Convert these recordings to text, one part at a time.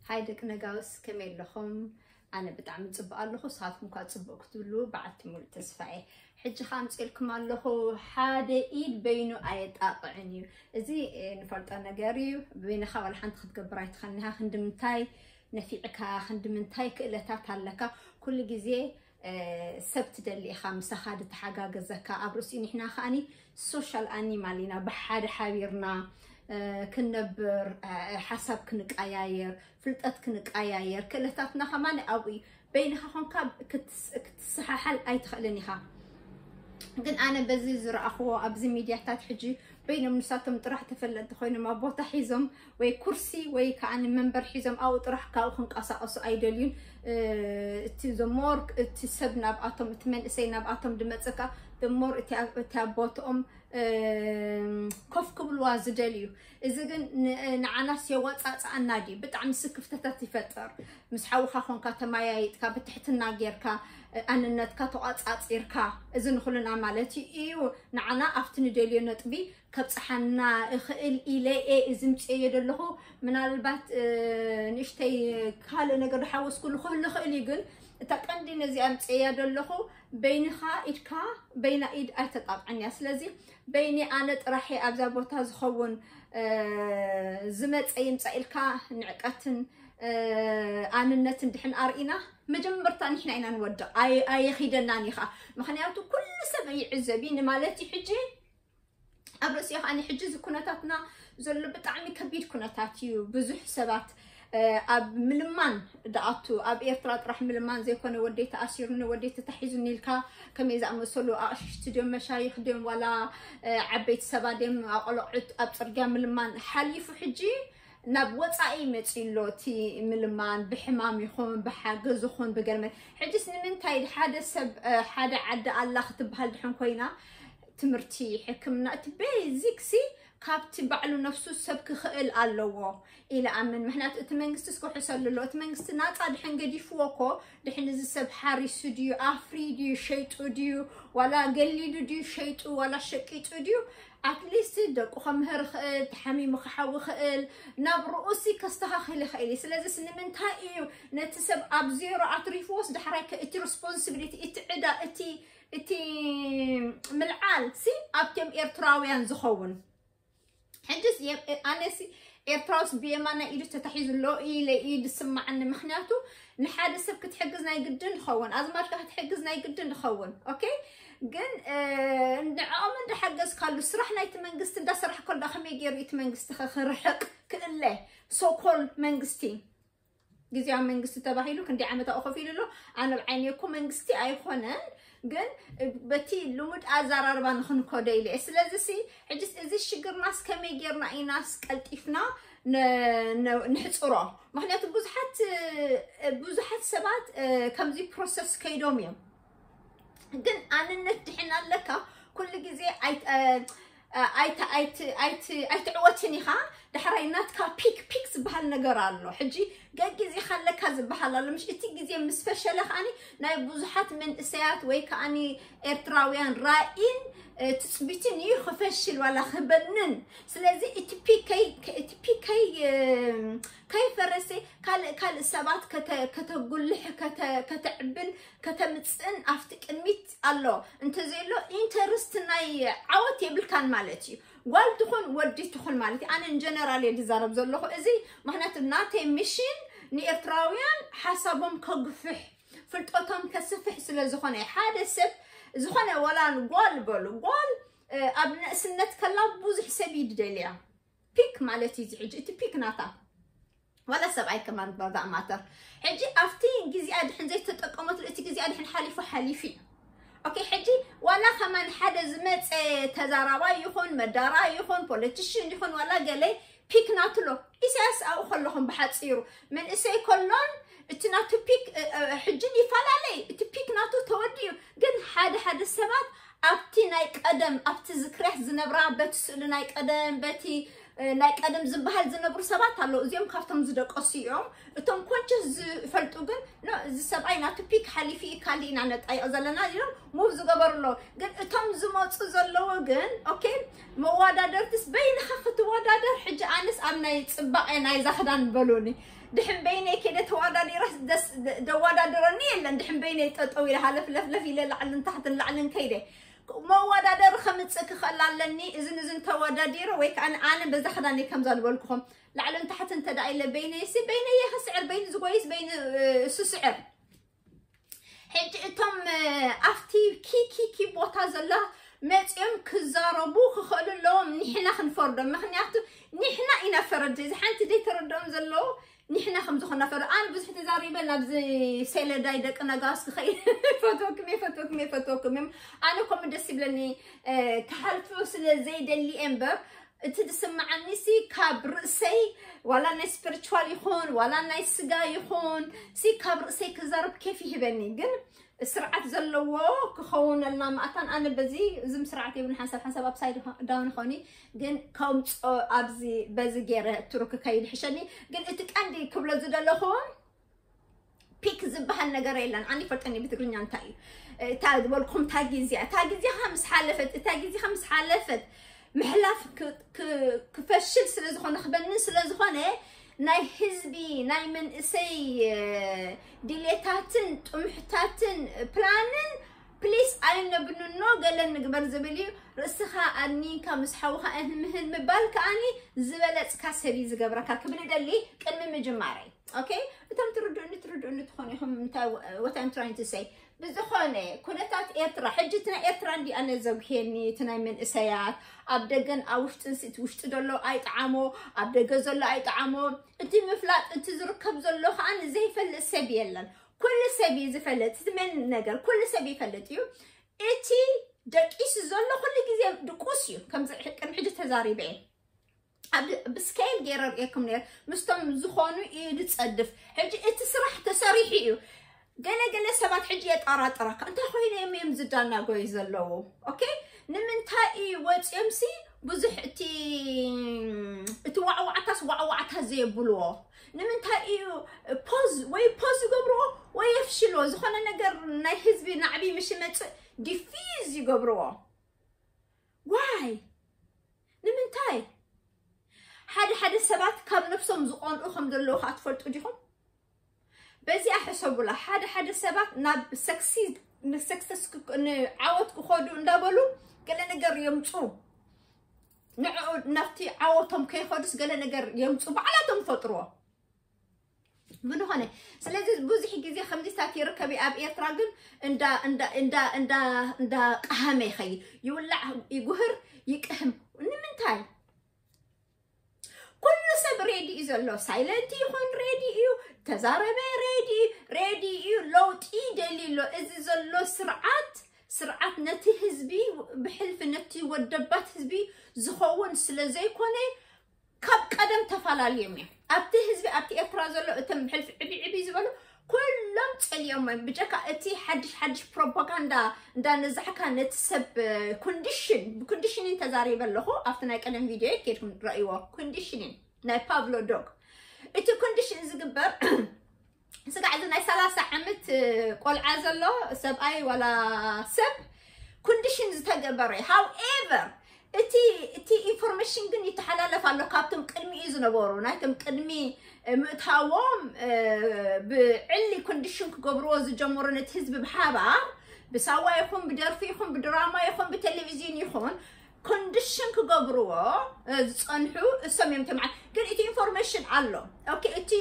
ሃይ ደቂ ነጋውስ፣ ከመይ ኣለኹም? ኣነ ብጣዕሚ ጽቡቕ ኣለኹ፣ ንስኻትኩም ከኣ ጽቡቕ ክትብሉ በዓልቲ ሙሉእ ተስፋ እየ። ሕጂ ከኣ ኣምጽኤልኩም ኣለኹ፣ ሓደ ኢድ በይኑ ኣየጣቕዕን እዩ። እዚ፣ እ፣ ንፈልጦ ነገር እዩ። በይንኻ ዋላ ሓንቲ ክትገብር ኣይትኽእልን ኢኻ። ክንዲ ምንታይ ነፊዕካ፣ ክንዲ ምንታይ ክእለታት ኣለካ። ኩሉ ግዜ፣ እ፣ ሰብ ትደሊ ኢኻ፣ ምሳኻ ዝተሓጋገዘካ። ኣብ ርእሲኡ ንሕና ከኣኒ ሶሻል ኣኒማል ኢና፣ ብሓደ ሓቢርና፣ እ፣ ክንነብር፣ እ፣ ሓሳብ ክንቀያየር፣ ፍልጠት ክንቀያየር፣ ክእለታትና ከማን ኣብኡ እዩ። በይንኻ ኾንካ ክትስ-፣ ክትሰሓሓል ኣይትኽእልን ኢኻ። ግን ኣነ በዚ ዝረኣኽዎ ኣብዚ ሚድያታት ሕጂ በይኖም ንሳቶም ጥራሕ ተፈለጥቲ ኮይኖም ኣብ ቦታ ሒዞም ወይ ኩርሲ ወይ ከዓ መንበር ሒዞም ኣብኡ ጥራሕ ካብኡ ክንቀሳቐሱ ኣይደልዩን። እ፣ እቲ ዘሞር እቲ ሰብ ናብኣቶም፣ እቲ መንእሰይ ናብኣቶም ድመፅእ ከዓ ዘሞር እቲ ኣብ፣ እቲ ኣብ ቦትኦም፣ እ፣ ኮፍ ክብልዋ ዝደልዩ። እዚ ግን ን-፣ ንዓናስ የዋፃፅኣና ድዩ? ብጣዕሚ ስክፍተታት ይፈጥር። ምስ ሓውኻ ኾንካ ተመያይጥካ ብትሕትና ጌርካ፣ እ፣ ኣንነትካ ተቋፃፂርካ፣ እዚ ንኹልና ማለት እዩ። እዩ ንዓና ኣብቲ ንደልዮ ነጥቢ ከብፅሓና እኽእል ኢለ እየ እዚ ምፅኤዮ ዘለኹ። ምናልባት፣ እ፣ ንእሽተይ ካልእ ነገር ዝሓወስኩሉ ክህሉ ይኽእል እዩ፣ ግን እታ ቀንዲ ነዚኣ ምፅኤያ ዘለኹ በይንኻ ኢድካ በይና ኢድ ኣይተጣቕዕን እያ። ስለዚ በይኒ ኣነ ጥራሕ እየ ኣብዛ ቦታ ዝኸውን፣ እ፣ ዝመፀ ይምፃእ ኢልካ ንዕቀትን፣ እ፣ ኣንነትን ድሕን ኣርኢና መጀመርታ ንሕና ኢና ንወድቕ። ኣየ-፣ ኣየኺደናን እዩ ኸዓ። ምኽንያቱ ኩሉ ሰብ ይዕዘብ እዩ ንማለት እዩ። ሕጂ ኣብ ርእሲኡ ከኣ ሕጂ እዚ ኩነታትና ዘሎ ብጣዕሚ ከቢድ ኩነታት እዩ። ብዙሕ ሰባት፣ እ፣ ኣብ ምልማን ድኣቱ፣ ኣብ ኤርትራ ጥራሕ ምልማን ዘይኮነ ወደይ ተኣሲሩኒ፣ ወደይ ተታሒዙኒ ኢልካ ከመይ ዝኣመሰሉ ኣቕሽሽቲ ድዮም፣ መሻይኽ ድዮም፣ ዋላ፣ እ፣ ዓበይቲ ሰባት ድዮም፣ ኣቆልዑት ኣብ ጽርግያ ምልማን ሓሊፉ ሕጂ ናብ ወጻኢ መጺኡ ኣሎ። እቲ ምልማን ብሕማም ይኹን ብሓገዝ ይኹን ብገርመ-፣ ሕጅስ ንምንታይ ሓደ ሰብ፣ እ፣ ሓደ ዓዲ ኣላ ክትበሃል ድሕን ኮይና ትምህርቲ፣ ሕክምና፣ እቲ ቤዚክ ሲ ካብቲ ባዕሉ ነፍሱ ሰብ ክኽእል ኣለዎ ኢለ ኣምን። ምኽንያቱ እቲ መንግስቲ እስከ ሕሰሉ ኣሎ። እቲ መንግስቲ ናጻ ድሕን ገዲፍዎ እኮ ድሕን እዚ ሰብ ሓሪሱ ድዩ፣ ኣፍሪ ድዩ፣ ሸይጡ ድዩ፣ ዋላ ገሊሉ ድዩ፣ ሸይጡ ዋላ ሸቂጡ ድዩ፣ ኣትሊስት ደቁ ከምህር ይኽእል፣ ተሓሚሙ ክሓዊ ይኽእል፣ ናብ ርኡሲ ከስተኻኽል ይኽእል እዩ። ስለዚስ ንምንታይ እዩ ነቲ ሰብ ኣብ ዜሮ ኣትሪፍዎስ ዳሕራይ ከ-፣ እቲ ሪስፖንሲቢሊቲ፣ እቲ ዕዳ፣ እቲ፣ እቲ ምልዓል ሲ ኣብቶም ኤርትራውያን ዝኸውን? ሕጅስ የ-፣ ኣነሲ ኤርትራውስ ብየማናይ ኢዱ ተታሒዙ ኣሎ ኢለ እዩ ዝስማዓኒ። ምኽንያቱ ንሓደ ሰብ ክትሕግዝ ናይ ግድን ዝኸውን፣ ኣዝማድካ ክትሕግዝ ናይ ግድን ዝኸውን። ኦኬ? ግን፣ እ፣ ንዕኦም እንዳሓገዝካሉ፣ ስራሕ ናይቲ መንግስቲ እንዳሰራሕካሉ፣ ዳ ከመይ ገይሩ እቲ መንግስቲ ከ-፣ ክርሕቅ ክእለ? ሶኮል መንግስቲ፣ ግዝያዊ መንግስቲ ተባሂሉ ክንደይ ዓመት ኣብኡ ኮፍ ኢሉ ኣሎ? ኣነ ብዓይነይ እኮ መንግስቲ ኣይኮነን፣ ግን በቲ ልሙድ ኣዘራርባ ንኽንከዶ ኢለ እየ። ስለዚ ሲ፣ ሕጅስ እዚ ሽግርናስ ከመይ ጌርና ኢናስ ቀልጢፍና ነ-፣ ነ-፣ ንሕጽሮ? ምኽንያቱ ብዙሓት፣ ብዙሓት ሰባት፣ እ፣ ከምዚ ፕሮሰስ ከይዶም እዮም። ግን ኣንነት ድሕን ኣለካ፣ ኩሉ ግዜ ኣይት-፣ እ፣ ኣይት-፣ ኣይት-፣ ኣይት-፣ ኣይትዕወትን ኢኻ። ዳሕራይ ናትካ ፒክ፣ ፒክ ዝበሃል ነገር ኣሎ። ሕጂ ገጊዜኻ ኣለካ ዝበሃል ኣሎ። ምሽ እቲ ግዜ ምስ ፈሸለ ከኣኒ ናይ ብዙሓት መንእሰያት ወይ ከኣኒ ኤርትራውያን ራኢን፣ እ፣ ትጽቢትን እዩ ክፈሽል ዋላ ክበንን። ስለዚ እቲ ፒክ ከይ-፣ ከ-፣ እቲ ፒክ ከይ-፣ እ፣ ከይፈረሰ ካልእ፣ ካልእ ሰባት ከተ-፣ ከተጉልሕ፣ ከተ-፣ ከተዕብል፣ ከተምጽእን ኣብቲ ቅድሚት ኣሎ። እንተዘይሎ ኢንተርስት ናይ ዓወት የብልካን ማለት እዩ። ጓል ትኹን ወዲ ትኹን ማለት እዩ። ኣነ ን ጀነራል እየ ዝዛረብ ዘለኹ። እዚ ምኽንያቱ ናተይ ሚሽን ንኤርትራውያን ሓሳቦም ከግፍሕ፣ ፍልጠቶም ከስፍሕ ስለ ዝኾነ፣ ሓደ ሰብ ዝኾነ ዋላ ጓል በሉ፣ ጓል፣ እ፣ ኣብ ንእስነት ከላ ብዙሕ ሰብ እዩ ዝደልያ። ፒክ ማለት እዩ እዚ ሕጂ፣ እቲ ፒክ ናታ። ዋላ ሰብኣይ ከማን ባዛ ማተር። ሕጂ ኣብቲ ግዜኣ ድሕን ዘይተጠቀመትሉ፣ እቲ ግዜኣ ድሕን ሓሊፉ፣ ሓሊፉ እዩ። ኦኬ፣ ሕጂ ዋላ ከማን ሓደ ዝመጸ ተዛራባይ ይኹን፣ መዳራይ ይኹን፣ ፖለቲሽን ይኹን፣ ዋላ ገለ ፒክ ናቱ ኣሎ። ኢሳያስ ኣብኡ ከለኹም ብሓጺሩ፣ መንእሰይ ከሎን እቲ ናቱ ፒክ፣ እ፣ እ፣ ሕጂ ይፈላለይ፣ እቲ ፒክ ናቱ ተወዲኡ። ግን ሓደ ሓደ ሰባት ኣብቲ ናይ ቀደም፣ ኣብቲ ዝክርያት ዝነብራ፣ በቲ ስእሊ ናይ ቀደም፣ በቲ ናይ ቀደም ዝበሃል ዝነብሩ ሰባት ኣለዉ። እዚኦም ካብቶም ዝደቀሱ እዮም። እቶም ኮንቸስ ዝፈልጡ ግን፣ "ኖ፣ እዚ ሰብኣይ ናቱ ፒክ ሓሊፊ እዩ፣ ካሊእ ኢና ነጣይቕ ዘለና" ኢሎም ሙቭ ዝገበሩ ኣለዉ። ግን እቶም ዝመፁ ዘለዉ ግን፣ ኦኬ፣ መወዳደርትስ በይንኻ ክትወዳደር፣ ሕጂ ኣነስ ኣብ ናይ ፅባቐ ናይዛ ክዳን በሉኒ። ድሕን በይነይ ከይደ ተወዳዲረ ደስ ደወዳደረኒ የለን። ድሕን በይነይ ጠጠው ኢለ ሃለፍ ለፍለፍ ኢለ ላዕልን ታሕትን ላዕልን ከይደ መወዳደሪ ከምፅእ ክኽእል ኣለኒ። እዝን እዝን ተወዳዲረ ወይ ከዓ ኣነ በዛ ክዳነይ ከምዛ ዝበልኩኹም ላዕልን ታሕትን እንተ ደኣ ኢለ በይነይ ሲ በይነይ እየ ክስዕር፣ በይኒ ዝጎይስ በይኒ እሱ ስዕር። ሕጂ እቶም ኣብቲ ኪኪኪ ቦታ ዘላ መፂኦም ክዛረቡ ክኽእሉ ኣለዎም። ንሕና ክንፈርዶም፣ ምክንያቱ ንሕና ኢና ፈረድቲ። እዚ ሓንቲ ዘይተረድኦም ዘለዉ ንሕና ከም ዝኾና ፈረድ። ኣነ ብዙሕ ተዛሪበ ናብዚ ሰለዳይ ደቂ ነጋስ ክኸይድ ፈትወኩም እየ፣ ፈትወኩም እየ፣ ፈትወኩም እዮም። ኣነ ከምኡ ደስ ይብለኒ፣ እ፣ ክሓልፉ ስለ ዘይደሊ እየ እምበር፣ እቲ ዝስምዓኒ ሲ ካብ ርእሰይ፣ ዋላ ናይ ስፒሪቹዋል ይኹን ዋላ ናይ ስጋ ይኹን ሲ ካብ ርእሰይ ክዛረብ ኬፍ ይህበኒ። ግን ስርዓት ዘለዎ ክኸውነልና መኣታን ኣነ በዚ እዝም ስርዓት የብሉን። ሓንሳብ ሓንሳብ ኣፕሳይድ ዳውን ኾኒ ግን ከምፅኦ ኣብዚ በዚ ገይረ ትሩክ ከይድ ሕሸኒ። ግን እቲ ቀንዲ ክብሎ ዝደለኹ ፒክ ዝበሃል ነገር የለን። ኣነ ይፈልጠኒ ብትግርኛ እንታይ እዩ እታ ዝበልኩም እታ ግዜ እታ ግዜኻ ምስ ሓለፈት እታ ግዜኻ ምስ ሓለፈት ምሕላፍ ክ- ክ- ክፈሽል ስለ ዝኾነ ክበንን ስለ ዝኾነ ናይ ህዝቢ ናይ መንእሰይ እ፣ ድሌታትን ጥሙሕታትን ፕላንን ፕሊስ ኣይነብንኖ ገለ ንግበር ዝብል እዩ። ርእስኻ ኣኒንካ ምስ ሓውኻ እህምህን ምባል ከኣኒ ዝበለጽካ ሰብ እዩ ዝገብረካ ክብል ደሊ ቅድሚ ምጅማረይ። ኦኬ፣ እቶም ትርድኡኒ ትርድኡኒ ትኾኑ ኢኹም። እንታይ what I'm trying to say? ብዝኾነ ኩነታት ኤርትራ ሕጂ እቲ ናይ ኤርትራ እንዲ ኣነ ዘጉሄኒ እቲ ናይ መንእሰያት ኣብ ደገን ኣብ ውሽጥን ሲ እቲ ውሽጢ ዘሎ ኣይጠዓሞ፣ ኣብ ደገ ዘሎ ኣይጠዓሞ። እቲ ምፍላጥ እቲ ዝርከብ ዘሎ ከዓ ዘይፈልጥ ሰብ የለን። ኩሉ ሰብ እዩ ዝፈልጥ። እቲ መን ነገር ኩሉ ሰብ ይፈልጥ እዩ። እቲ ደቂሱ ዘሎ ኩሉ ግዜ ድቁስ እዩ። ከምዚ ቅድሚ ሕጂ ተዛሪበ እየ። ኣብ ብስኬል ገይረ ርእየኩም ነይረ። ምስቶም ዝኾኑ እዩ ዝጸድፍ። ሕጂ እቲ ስራሕ ተሰሪሑ እዩ። ገለ ገለ ሰባት ሕጂ የጠራጥረካ። እንታይ ኮይነ እዮም እዮም ዝዳናጎዩ ዘለዉ? ኦኬ፣ ንምንታይ እዩ ወፂኦም ሲ ብዙሕ እቲ እቲ ዋዕዋዕታስ ዋዕዋዕታ ዘየብልዎ? ንምንታይ እዩ ፖዝ ወይ ፖዝ ይገብርዎ ወይ የፍሽልዎ? ዝኾነ ነገር ናይ ህዝቢ ናዕቢ ምሽ ይመፅእ ዲፊዝ ይገብርዎ። ዋይ ንምንታይ? ሓደ ሓደ ሰባት ካብ ነብሶም ዝቐንኡ ከም ዘለዉ ከዓ ትፈልጡ ዲኹም? በዚኣ ሕሰቡላ። ሓደ ሓደ ሰባት ናብ ሰክሲ ንሰክሰስ ንዓወት ክኸዱ እንዳበሉ ገለ ነገር የምፁ። ንዕኡ ናብቲ ዓወቶም ከይኸዱስ ገለ ነገር የምፁ ባዕላቶም ፈጥርዎ። ብንኾነ ስለዚ ብዙሕ ግዜ ከምዚታት ይርከብ እዩ። ኣብ ኤርትራ ግን እንዳ እንዳ እንዳ እንዳ እንዳ ቀሃመ ይኸይድ። ይውላዕ ይጉህር ይቅህም። ንምንታይ? ኩሉ ሰብ ሬዲ እዩ ዘሎ። ሳይለንት ይኹን ሬዲ እዩ፣ ተዛረበ ሬዲ ሬዲ እዩ። ለውጢ ደልዩ ኣሎ። እዚ ዘሎ ስርዓት ስርዓት ነቲ ህዝቢ ብሕልፊ ነቲ ወደባት ህዝቢ ዝኸውን ስለ ዘይኮነ ካብ ቀደም ተፈላለዮም እዮም። ኣብቲ ህዝቢ ኣብቲ ኤርትራ ዘሎ እቶም ብሕልፊ ዕቢ ዕቢ ዝበሉ ኩሎም ጸሊኦም እዮም። ብጀካ እቲ ሓድሽ ሓድሽ ፕሮፓጋንዳ እንዳነዛሕካ ነቲ ሰብ ኮንዲሽን ብኮንዲሽኒን ተዛሪበ ኣለኹ። ኣብቲ ናይ ቀደም ቪድዮ ከድኩም ረእይዎ። ኮንዲሽኒን ናይ ፓብሎ ዶግ እቲ ኮንዲሽን ዝግበር ስጋዕ እዚ ናይ ሰላሳ ዓመት ቆልዓ ዘሎ ሰብኣይ ዋላ ሰብ ኮንዲሽን ዝተገበረ። ሃውኤቨር እቲ እቲ ኢንፎርሜሽን ግን ይተሓላለፍ ኣሎ ካብቶም ቅድሚኡ ዝነበሩ ናይቶም ቅድሚ ምእታዎም ብዕሊ ኮንዲሽን ክገብርዎ ዝጀመሩ ነቲ ህዝቢ ብሓባር ብሳዋ ይኹን ብደርፊ ይኹን ብድራማ ይኹን ብቴሌቪዝን ይኹን ኮንዲሽን ክገብርዎ ዝፀንሑ እሶም እዮም። ተምዓት ግን እቲ ኢንፎርሜሽን ኣሎ። ኦኬ፣ እቲ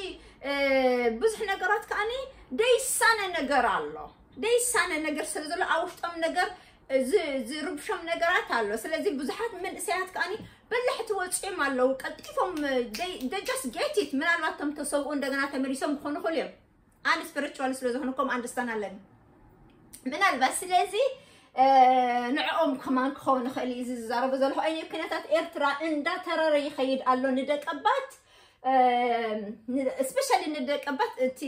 ብዙሕ ነገራት ከዓኒ ደይሳነ ነገር ኣሎ። ደይሳነ ነገር ስለ ዘሎ ኣብ ውሽጦም ነገር ዝርብሾም ነገራት ኣሎ። ስለዚ ብዙሓት መንእሰያት ከዓኒ በላሕቲ ወፂኦም ኣለዉ። ቀልጢፎም ደጃስ ጌቲት ምናልባት ቶም ተሰብኡ እንደገና ተመሊሶም ክኾኑ ይኽእሉ እዮም። ኣነ ስፒሪቹዋል ስለ ዝኾነ ከም ኣንደርስታን ኣለኒ ምናልባት። ስለዚ ንዕኦም ከማን ክኸውን ይኽእል እዩ። እዚ ዝዛረቦ ዘለኹ ኣይ ኩነታት ኤርትራ እንዳተረረ ይኸይድ ኣሎ ንደቀባት፣ እስፔሻሊ ንደቀባት እቲ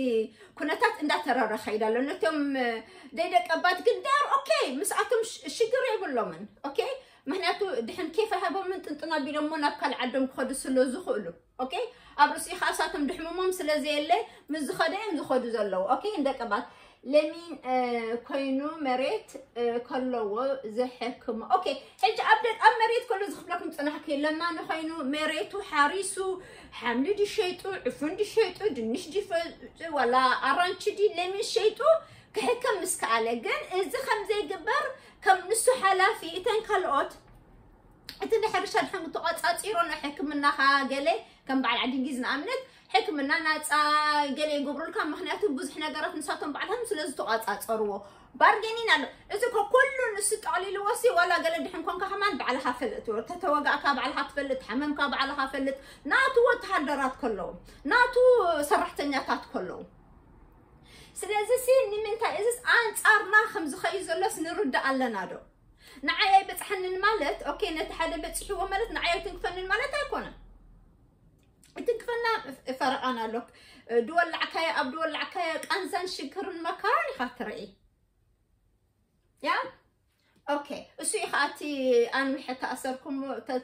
ኩነታት እንዳተረረ ይኸይድ ኣሎ። ነቶም ደይደቀባት ግን ዳር ኦኬ፣ ምስኣቶም ሽግር የብሎምን። ኦኬ፣ ምክንያቱ ድሕን ኬፍ ሃቦምን ጥንጥን ኣቢሎሞ ናብ ካልእ ዓዶም ክኸዱ ስለ ዝኽእሉ። ኦኬ፣ ኣብ ርእሲ ከኣ እሳቶም ድሕምሞም ስለ ዘየለ ምስ ዝኸደ እዮም ዝኸዱ ዘለዉ። ኦኬ፣ እንደቀባት ለሚን ኮይኑ መሬት ከለዎ ዘሕክሞ። ኦኬ፣ ሕጂ ኣብ ደቅ ኣብ መሬት ከሎ ዝኽፍለኩም ጽናሕኪ ለማኒ ኮይኑ መሬቱ ሓሪሱ ሓምሊ ድሸይጡ ዕፉን ድሸይጡ ድንሽ ድፈ ዋላ ኣራንቺ ዲ ለሚን ሸይጡ ክሕከም ምስ ከኣለ ግን እዚ ከም ዘይግበር ከም ንሱ ሓላፊ እተን ካልኦት እቲ ናይ ሕርሻ ድሕን ተቋጻጺሮ ናይ ሕክምናኻ ገለ ከም በዓል ዓዲ እንግሊዝ ንኣብነት ሕክምና ናፃ ገለ ይገብሩልካ። ምክንያቱ ብዙሕ ነገራት ንሳቶም ባዕልቶም ስለ ዝተቋጻጸርዎ ባርጌኒን ኣሎ። እዚ ኮ ኩሉ ንሱ ጠቕሊልዎ ሲ ዋላ ገለ ድሕን ኮንካ ከማን ባዕልኻ ፈልጥ፣ ተተወጋእካ ባዕልኻ ትፈልጥ፣ ሓመምካ ባዕልኻ ፈልጥ። ናቱ ወተሃደራት ከለዉ ናቱ ሰራሕተኛታት ከለዉ ስለዚ ሲ ንምንታይ እዚስ ኣንጻርና ከም ዝኸዩ ዘሎስ ንርዳእ ኣለና ዶ? ንዓይ ኣይበጽሐንን ማለት ኦኬ ነቲ ሓደ በጽሕዎ ማለት ንዓይ ኣይትንክፈንን ማለት ኣይኮነን። እትንክፈና ፈረቓን ኣሎ። ድወላዕካዮ ኣብ ድወላዕካዮ ቃንዛን ሽግርን መከራን ኢኻ ትርኢ። ያ ኦኬ እሱ እዩ ከዓ እቲ ኣንዊሐ ተኣሰርኩም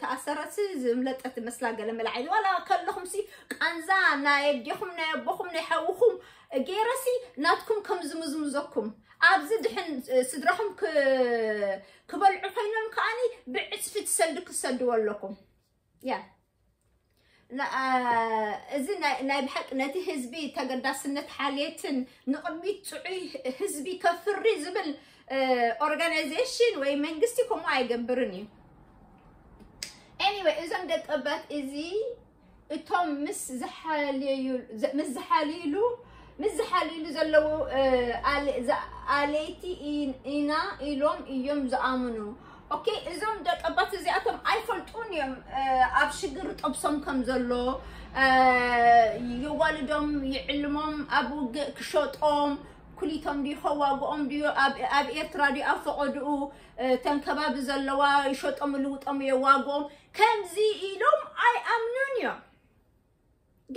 ተኣሰረሲ ዝምለጠት መስላ ገለ መላዓ ኢሉ ዋላ ከለኹም ሲ ቃንዛ ናይ ኣዴኹም ናይ ኣቦኹም ናይ ሓውኹም ገይረሲ ናትኩም ከም ዝምዝምዘኩም ኣብዚ ድሕን ስድራኹም ክበልዑ ኮይኖም ከዓኒ ብዕፅፊ ትሰዱ ክሰድዎ ኣለኩም። ያ እዚ ናይ ብሓቂ ነቲ ህዝቢ ተገዳስነት ሓልየትን ንቕድሚት ፅዑይ ህዝቢ ከፍሪ ዝብል ኦርጋናይዜሽን ወይ መንግስቲ ከምኡ ኣይገብርን እዩ። Anyway እዞም ደቀባት እዚ እቶም ምስ ዝሓልዩ ምስ ዝሓልዩሉ ምስ ዝሓልዩሉ ዘለዉ ኣለይቲ ኢና ኢሎም እዮም ዝኣምኑ። ኦኬ እዞም ደቀባት እዚኣቶም ኣይፈልጡን እዮም ኣብ ሽግር ጠብሶም ከም ዘሎ የዋልዶም ይዕልሞም ኣብ ውግእ ክሸጦም ኩሊቶም ድዩ ከዋግኦም ድዩ ኣብ ኤርትራ ድዩ ኣብ ፈቐድኡ ተንከባቢ ዘለዋ ይሸጦም ልውጦም የዋግኦም ከምዚ ኢሎም ኣይኣምኑን እዮም።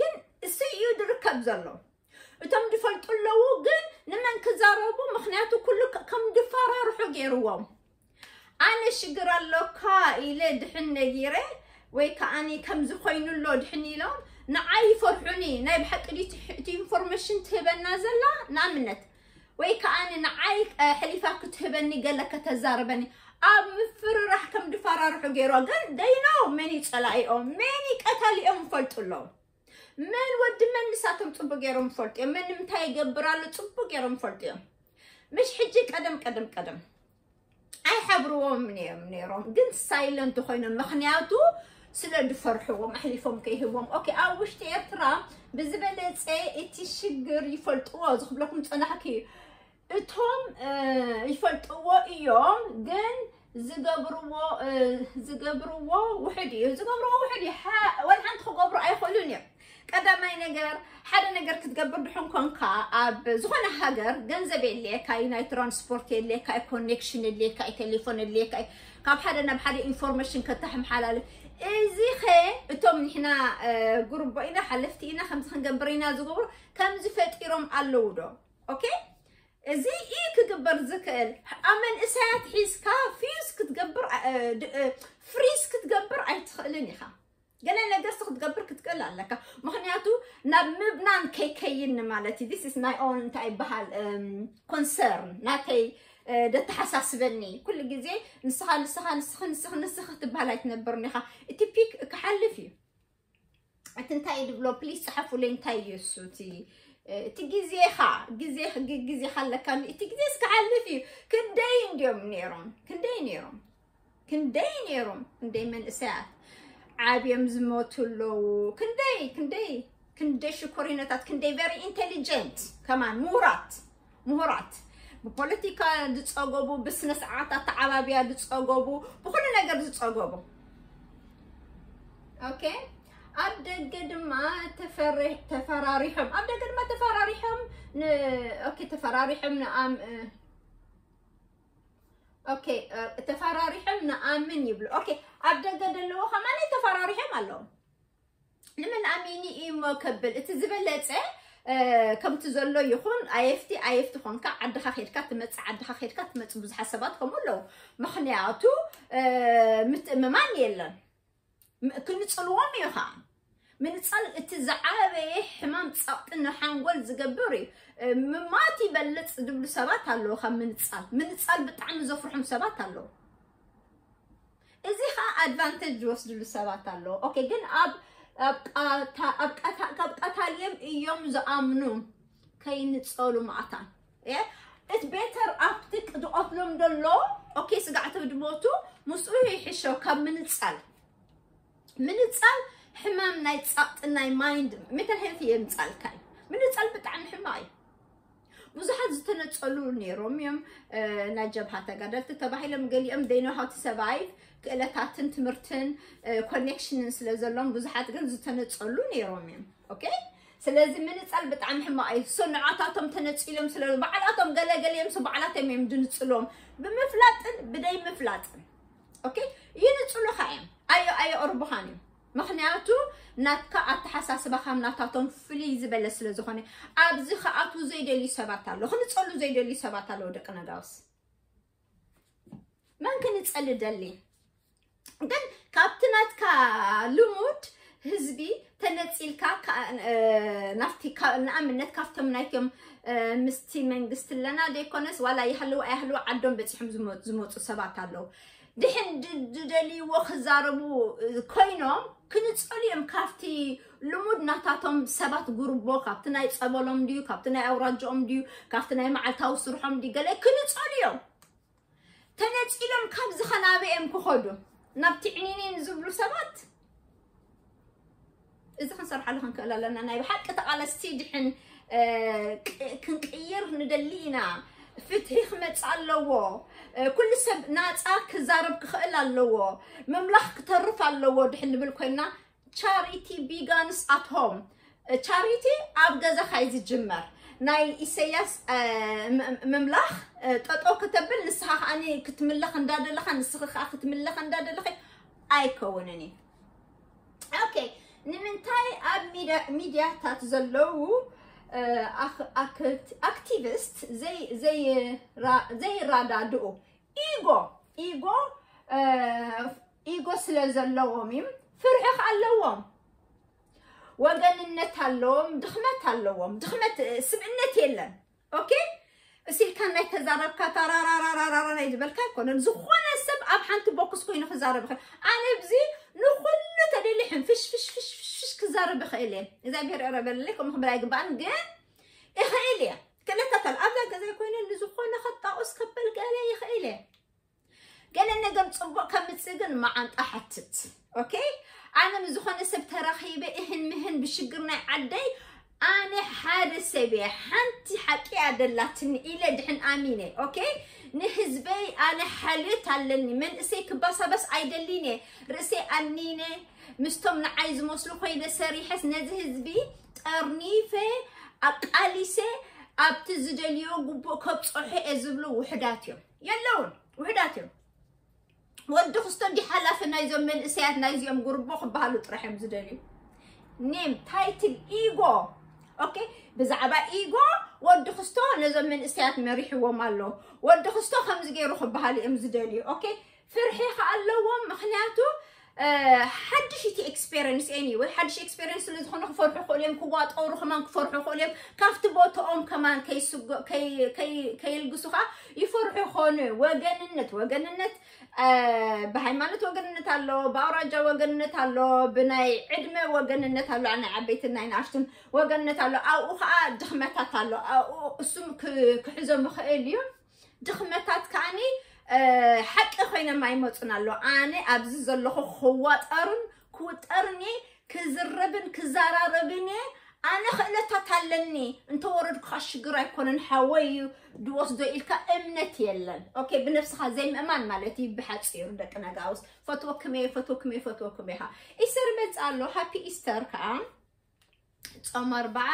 ግን እሱ እዩ ድርከብ ዘሎ። እቶም ድፈልጡ ኣለዉ ግን ንመን ክዛረቡ ምክንያቱ ኩሉ ከም ድፈራርሑ ገይርዎም። ኣነ ሽግር ኣሎካ ኢለ ድሕን ነጊረ ወይ ከዓኒ ከምዚ ኮይኑ ኣሎ ድሕን ኢሎም ንዓይ ይፈርሑኒ። ናይ ብሓቂ ድዩ እቲ ኢንፎርሜሽን ትህበና ዘላ ንኣብነት ወይ ከዓኒ ንዓይ ሕሊፋ ክትህበኒ ገለ ከተዛርበኒ ኣብ ምፍርራሕ ከም ድፈራርሑ ገይሮ ግን ደይኖ መን እዩ ጸላኢኦም መን እዩ ቀታሊኦም ይፈልጡ ኣለዉ። መን ወዲ መን ንሳቶም ጽቡቅ ገይሮም ይፈልጡ እዮም። መን ንምንታይ ይገብር ኣሎ ጽቡቅ ገይሮም ይፈልጡ እዮም። ምሽ ሕጂ ቀደም ቀደም ቀደም ኣይሓብርዎም እዮም ነይሮም ግን ሳይለንት ኮይኖም ምክንያቱ ስለ ዝፈርሕዎም ኣሕሊፎም ከይህብዎም። ኦኬ ኣብ ውሽጢ ኤርትራ ብዝበለፀ እቲ ሽግር ይፈልጥዎ ዝክብለኩም ፀናሕኪ እቶም ይፈልጥዎ እዮም ግን ዝገብርዎ ዝገብርዎ ውሕድ እዩ ዝገብርዎ ውሕድ እዩ። ወላ ሓንቲ ክገብሩ ኣይኽእሉን እዮም። ቀዳማይ ነገር ሓደ ነገር ክትገብር ድሕን ኮንካ ኣብ ዝኾነ ሃገር ገንዘብ የድልየካ እዩ ናይ ትራንስፖርት የድልየካ እዩ ኮኔክሽን የድልየካ እዩ ቴሌፎን የድልየካ እዩ ካብ ሓደ ናብ ሓደ ኢንፎርሜሽን ከተሕምሓላልፍ እዚ ኸ እቶም ንሕና ጉርቦ ኢና ሓለፍቲ ኢና ከምዚ ክንገብር ኢና ዝገብሩ ከምዚ ፈጢሮም ኣለዉ ዶ ኦኬ እዚ እዩ ክግበር ዝክእል ኣብ መንእሰያት ሒዝካ ፊዝ ክትገብር ፍሪዝ ክትገብር ኣይትኽእልን ኢኻ። ገለ ነገርሲ ክትገብር ክትክእል ኣለካ። ምኽንያቱ ናብ ምብናን ከይከይን ማለት እዩ። This is my own እንታይ ይበሃል ኮንሰርን ናተይ ደተሓሳስበኒ ኩሉ ግዜ ንስኻ ንስኻ ንስኺ ንስኺ ንስኺ ክትበሃል ኣይትነብርን ኢኻ። እቲ ፒክ ክሓልፍ እዩ። እቲ እንታይ ድብሎ ፕሊስ ጸሓፉለይ እንታይ እዩ እሱ እቲ እቲ ግዜኻ ግዜ ግዜኻ ኣለካ እቲ ግዜ እስክሓልፍ እዩ። ክንደይ እንዲዮም ነይሮም ክንደይ ነይሮም ክንደይ ነይሮም ክንደይ መንእሰያት ዓብዮም ዝሞቱ ኣለዉ። ክንደይ ክንደይ ክንደይ ሽኮሪነታት ክንደይ very intelligent ከማን ምሁራት ምሁራት ብፖለቲካ ዝፀገቡ ብስነ ስርዓት ኣተዓባብያ ዝፀገቡ ብኩሉ ነገር ዝፀገቡ ኦኬ ኣብ ደገ ድማ ተፈራሪሖም ኣብ ደገ ድማ ተፈራሪሖም ኦኬ ተፈራሪሖም ንኣም ኦኬ ተፈራሪሖም ንኣምን ይብሉ። ኦኬ ኣብ ደገ ዘለዎ ከማን ተፈራሪሖም ኣለዉ። ንመን ኣሚኒ ኢሞ ከብል እቲ ዝበለፀ ከምቲ ዘሎ ይኹን። ኣየፍቲ ኣየፍቲ ኾንካ ዓድኻ ኸድካ ትመጽእ፣ ዓድኻ ኸድካ ትመጽእ። ብዙሓት ሰባት ከምኡ ኣለዉ። ምኽንያቱ ምትእምማን የለን። ክንጽልዎም እዩ ኸዓ። ምንጻል እቲ ዝዓበየ ሕማም ጸቕጢ ንሓንጎል ዝገብር እዩ። ምማት ይበልጽ ዝብሉ ሰባት ኣለዉ ካብ ምንጻል። ምንጻል ብጣዕሚ ዘፍርሖም ሰባት ኣለዉ። እዚ ኸዓ ኣድቫንቴጅ ዝወስድሉ ሰባት ኣለዉ። ኦኬ፣ ግን ኣብ ኣብ ቀታልዮም እዮም ዝኣምኑ። ከይንጸሉ ማእታን እቲ ቤተር ኣብቲ ዝቐትሎም ዘሎ። ኦኬ፣ ስጋዕቲ ድሞቱ ምስኡ ይሕሾ ካብ ምንጻል። ምንጻል ሕማም ናይ ጸቕጢ ናይ ማይንድ ሜንታል ሄልት የምጻልካ እዩ። ምንጻል ብጣዕሚ ሕማቕ እዩ። ብዙሓት ዝተነጸሉ ነይሮም እዮም። ናይ ጀብሃ ተጋደልቲ ተባሂሎም ገሊኦም they know how to survive፣ ክእለታትን ትምህርትን ኮኔክሽንን ስለ ዘሎም ብዙሓት ግን ዝተነጸሉ ነይሮም እዮም። ኦኬ፣ ስለዚ ምንጻል ብጣዕሚ ሕማቕ እዩ። ሶ ንዓታቶም ተነጺሎም ስለ ባዕላቶም ገለገለ እዮም። ሶ ባዕላቶም እዮም ድንጽሎም ብምፍላጥን ብደይ ምፍላጥን። ኦኬ፣ ይንጽሉኻ እዮም። ኣዮ ኣዮ ኦርብኻን እዮም። ምኽንያቱ ናትካ ኣተሓሳስባ ካብ ናታቶም ፍልይ ዝበለ ስለ ዝኾነ። ኣብዚ ከኣቱ ዘይደልዩ ሰባት ኣሎ፣ ክንጸሉ ዘይደልዩ ሰባት ኣለዉ። ደቂ ነጋውስ መን ክንጸል ደሊ? ግን ካብቲ ናትካ ልሙድ ህዝቢ ተነጺልካ ናፍቲ ንኣብነት ካብቶም ናይቶም ምስቲ መንግስቲ ኣለና ዘይኮነስ ዋላ ይሃለዉ ኣይሃለዉ ዓዶም በፂሖም ዝመፁ ሰባት ኣለዉ። ድሕን ዝደልይዎ ክዛረቡ ኮይኖም ክንፀሉ እዮም። ካብቲ ልሙድ ናታቶም ሰባት ጉርቦ ካብቲ ናይ ፀበሎም ድዩ ካብቲ ናይ ኣውራጅኦም ድዩ ካብቲ ናይ መዓልታዊ ስርሖም ድዩ ገለ ክንፀሉ እዮም። ተነፂሎም ካብ ዝኸናበ እዮም ክኸዱ ናብ ትዕኒኒን ዝብሉ ሰባት። እዚ ክንሰርሓሉ ክንክእል ኣለና። ናይ ብሓቂ ተቓለስቲ ድሕን ክንቅይር ንደሊ ኢና። ፍትሒ ክመፅእ ኣለዎ። ኩሉ ሰብ ናፃ ክዛረብ ክኽእል ኣለዎ። ምምላኽ ክተርፍ ኣለዎ ድሕን ንብል ኮይና ቻሪቲ ቢጋንስ ኣት ሆም። ቻሪቲ ኣብ ገዛኻ እዩ ዝጅመር። ናይ ኢሰያስ ምምላኽ ጠጠው ክተብል ንስኻ ከዓ ክትምለኽ እንዳደለኻ ንስኺ ከዓ ክትምለኽ እንዳደለኺ ኣይከውንን እዩ። ኦኬ፣ ንምንታይ ኣብ ሚድያታት ዘለዉ ኣክቲቪስት ዘይራዳድኡ? ኢጎ ኢጎ ኢጎ ስለ ዘለዎም እዩ። ፍርሒ ከ ኣለዎም። ወገንነት ኣለዎም። ድኽመት ኣለዎም። ድኽመት ስብእነት የለን። ኦኬ፣ እሲልካ ናይ ተዛረብካ ታራራራራራ ናይ ዝበልካ ኣይኮነን። ዝኾነ ሰብ ኣብ ሓንቲ ቦክስ ኮይኑ ክዛረብ ይኽእል። ኣነ ብዚ ንኩሉ ተደሊ ሕንፍሽ ፍሽ ፍሽ ፍሽ ፍሽ ክዛረብ ይኽእል እየ። እግዚኣብሔር ይቕረ በለለይ ከምኡ ክብል ኣይግባእን ግን ይኽእል እየ። ክእለታት ኣሎ ኣብዛ ገዛይ ኮይነ ንዝኾነ ከጣቑስ ከበል ገለ ይኽእል እየ። ገለ ነገር ፅቡቅ ከምፅእ ግን መዓንጣ ሓትት። ኦኬ፣ ኣነ ምስ ዝኾነ ሰብ ተራኺበ እህን ምህን ብሽግር ናይ ዓደይ ኣነ ሓደ ሰብ እየ። ሓንቲ ሓቂ እያ ደላትኒ ኢለ ድሕን ኣሚነ። ኦኬ፣ ንህዝበይ ኣነ ሓልዮት ኣለኒ። መንእሰይ ክባሳበስ ኣይደሊን እየ። ርእሰይ ኣኒነ ምስቶም ንዓይ ዝመስሉ ኮይነ ሰሪሐስ ነዚ ህዝቢ ጠርኒፈ ኣቃሊሰ ኣብቲ ዝደልዮ ግቡእ ከብፅሖ እየ ዝብሉ ውሕዳት እዮም። የለውን፣ ውሕዳት እዮም። ወዲ ክስቶ እንዲ ሓላፊ ናይዞም መንእሰያት ናይዚኦም ጉርቦ ክበሃሉ ጥራሕ እዮም ዝደልዩ። ኔም ታይትል ኢጎ። ኦኬ፣ ብዛዕባ ኢጎ ወዲ ክስቶ ነዞም መንእሰያት መሪሕዎም ኣሎ። ወዲ ክስቶ ከምዚ ገይሩ ክበሃሉ እዮም ዝደልዩ። ኦኬ፣ ፍርሒ ከ ኣለዎም። ምክንያቱ ሓድሽ እቲ ኤክስፔሪንስ ኤኒወይ ሓድሽ ኤክስፔሪንስ ስለ ዝኾነ ክፈርሑ ክእሉ እዮም። ክዋጠሩ ከማን ክፈርሑ ክእሉ እዮም። ካብቲ ቦታኦም ከማን ከይልግሱ ከዓ ይፈርሑ ይኾኑ። ወገንነት ወገንነት ብሃይማኖት ወገንነት ኣሎ፣ ብኣውራጃ ወገንነት ኣሎ፣ ብናይ ዕድመ ወገንነት ኣሎ፣ ናይ ዓበይትን ናይ ንኣሽቱን ወገንነት ኣሎ። ኣብኡ ከዓ ድኽመታት ኣሎ። ኣብኡ እሱም ክሕዞም ይኽእል እዩ። ድኽመታት ከዓኒ ሓቂ ኮይኖም ኣይመፁን ኣሎ። ኣነ ኣብዚ ዘለኹ ክዋጠርን ክውጠርን እየ፣ ክዝረብን ክዘራረብን እየ። ኣነ ክእለታት ኣለኒ፣ እንተወረድኩ ከዓ ሽግር ኣይኮነን፣ ሓወይ እዩ ድወስዶ ኢልካ እምነት የለን። ኦኬ፣ ብነብስኻ ዘይምእማን ማለት እዩ ብሓፂሩ። ደቂ ነጋውስ ፈትወክም እየ፣ ፈትወክም እየ፣ ፈትወክም እየ። ኢስተር ይመፅእ ኣሎ። ሃፒ ኢስተር ከዓ። ጾም ኣርብዓ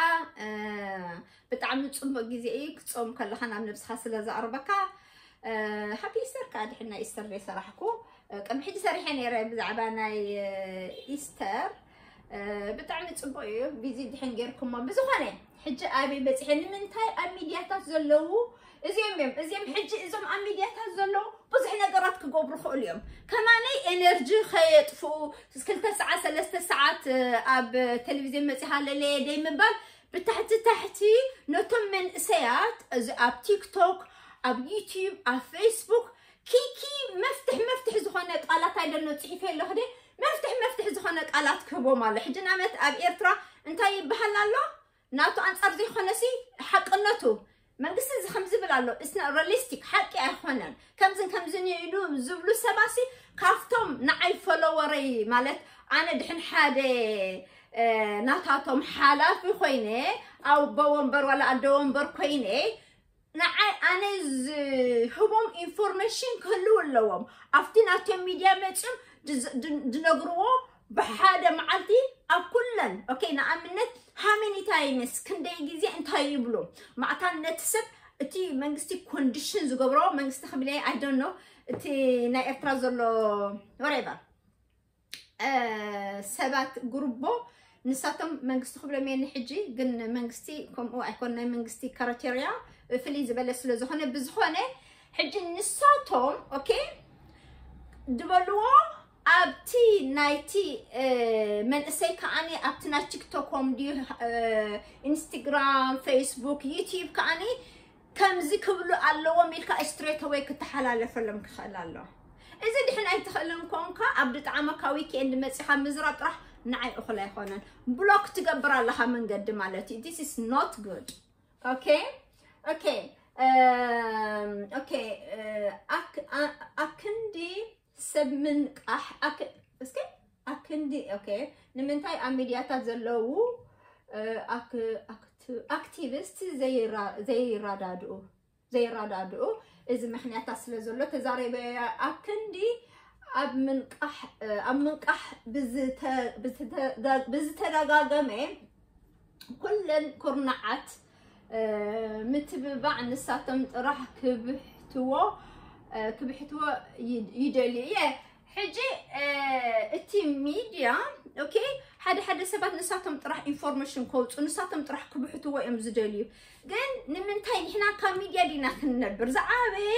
ብጣዕሚ ጽቡቅ ግዜ እዩ። ክትጾም ከለኻ ናብ ነብስኻ ስለ ዘቕርበካ ሃፒ ኢስተር ከዓ ድሕና ኢስተር ዘይሰራሕኩ ቅድሚ ሕጂ ሰሪሐ ነይረ ብዛዕባ ናይ ኢስተር። ብጣዕሚ ጽቡቅ እዩ። ቢዚ ድሕን ጌርኩሞ ብዝኾነ ሕጂ ኣበይ በፂሐ? ንምንታይ ኣብ ሚድያታት ዘለዉ እዚኦም እዮም። እዚኦም ሕጂ እዞም ኣብ ሚድያታት ዘለዉ ብዙሕ ነገራት ክገብሩ ይኽእሉ እዮም። ከማነይ ኤነርጂ ከየጥፍኡ ክልተ ሰዓት ሰለስተ ሰዓት ኣብ ቴሌቪዝን መፂኻ ለለየ ደይ ምባል ብታሕቲ ታሕቲ ነቶም መንእሰያት እዚ ኣብ ቲክቶክ ኣብ ዩቲዩብ ኣብ ፌስቡክ ኪኪ መፍትሕ መፍትሕ ዝኾነ ቃላት ኣይደኖ ፅሒፈ ኣለኹ ደ መፍትሕ መፍትሕ ዝኾነ ቃላት ክህቦም ኣሎ። ሕጂ ንኣብነት ኣብ ኤርትራ እንታይ ይበሃል ኣሎ? ናቱ ኣንጻር ዘይኮነሲ ሓቅነቱ መንግስቲ እዚ ከም ዝብል ኣሎ እስና ሪሊስቲክ ሓቂ ኣይኮነን ከምዝን ከምዝን ኢሉ ዝብሉ ሰባሲ ካብቶም ንዓይ ፎሎወረይ ማለት ኣነ ድሕን ሓደ ናታቶም ሓላፊ ኮይነ ኣቦ ወንበር ዋላ ኣደ ወንበር ኮይነ ንዓይ ኣነ ዝህቦም ኢንፎርሜሽን ክህልው ኣለዎም ኣብቲ ናቶም ሚድያ መፅም ዝነግርዎ ብሓደ መዓልቲ ኣብ ኩለን okay ንኣብነት how many times ክንደይ ግዜ እንታይ ይብሉ ማዕታን ነቲ ሰብ እቲ መንግስቲ ኮንዲሽን ዝገብሮ መንግስቲ ክብለ I don't know እቲ ናይ ኤርትራ ዘሎ whatever ሰባት ጉርቦ ንሳቶም መንግስቲ ክብሎም እየ ንሕጂ ግን መንግስቲ ከምኡ ኣይኮን ናይ መንግስቲ ካራቴርያ ፍልይ ዝበለ ስለ ዝኾነ ብዝኾነ ሕጂ ንሳቶም okay ዝበልዎ ኣብቲ ናይቲ መንእሰይ ከዓኒ ኣብቲ ናይ ቲክቶኮም ድዩ ኢንስታግራም ፌስቡክ ዩቲዩብ ከዓኒ ከምዚ ክብሉ ኣለዎም ኢልካ ስትሬት ወይ ክተሓላለፈሎም ክኽእል ኣሎ እዚ ድሕን ኣይትኽእልን ኮንካ ኣብ ድጣዕመካ ዊኬንድ መፂኻ ምዝራብ ጥራሕ ንዓይ እኹል ኣይኮነን ብሎክ ትገብር ኣለኻ መንገዲ ማለት እዩ this is not good okay okay okay ኣክንዲ ሰብ ምንቃሕ እስኪ ኣክንዲ okay ንምንታይ ኣብ ሚድያታት ዘለዉ ኣክቲቪስት ዘይረዳድኡ ዘይረዳድኡ እዚ ምክንያታት ስለ ዘሎ ተዛሪበ ኣብ ክንዲ ኣብ ምንቃሕ ኣብ ምንቃሕ ብዝተደጋገመ ኩለን ኩርናዓት ምትብባዕ ንሳቶም ጥራሕ ክብሕትዎ ክብሕትዎ ይደልዩ እየ ሕጂ እቲ ሚድያ okay ሓደ ሓደ ሰባት ንሳቶም ጥራሕ ኢንፎርሜሽን ከውፁ ንሳቶም ጥራሕ ክብሕትዎ እዮም ዝደልዩ ግን ንምንታይ ንሕና ካብ ሚድያ ዲና ክንነብር ዝዓበየ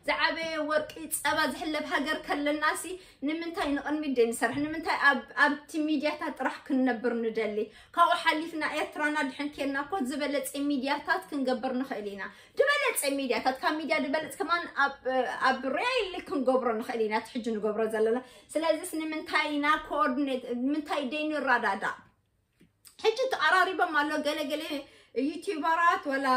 ዝዓበየ ወርቂ ፀባ ዝሕለብ ሃገር ከለና ሲ ንምንታይ ንቕድሚት ደይ ንሰርሕ ንምንታይ ኣብቲ ሚድያታት ጥራሕ ክንነብር ንደሊ ካብኡ ሓሊፍና ኤርትራና ድሕን ኬድና ኮት ዝበለፀ ሚድያታት ክንገብር ንኽእል ኢና ዝበለፀ ሚድያታት ካብ ሚድያ ዝበለፅ ከማን ኣብ ሪያሊ ክንገብሮ ንኽእል ኢና ሕጂ ንገብሮ ዘለና ስለዚስ ንምንታይ ኢና ኮኦርዲኔት ንምንታይ ደይ ንረዳዳእ ሕጂ ተቐራሪቦም ኣሎ ገለገለ ዩቲዩበራት ወላ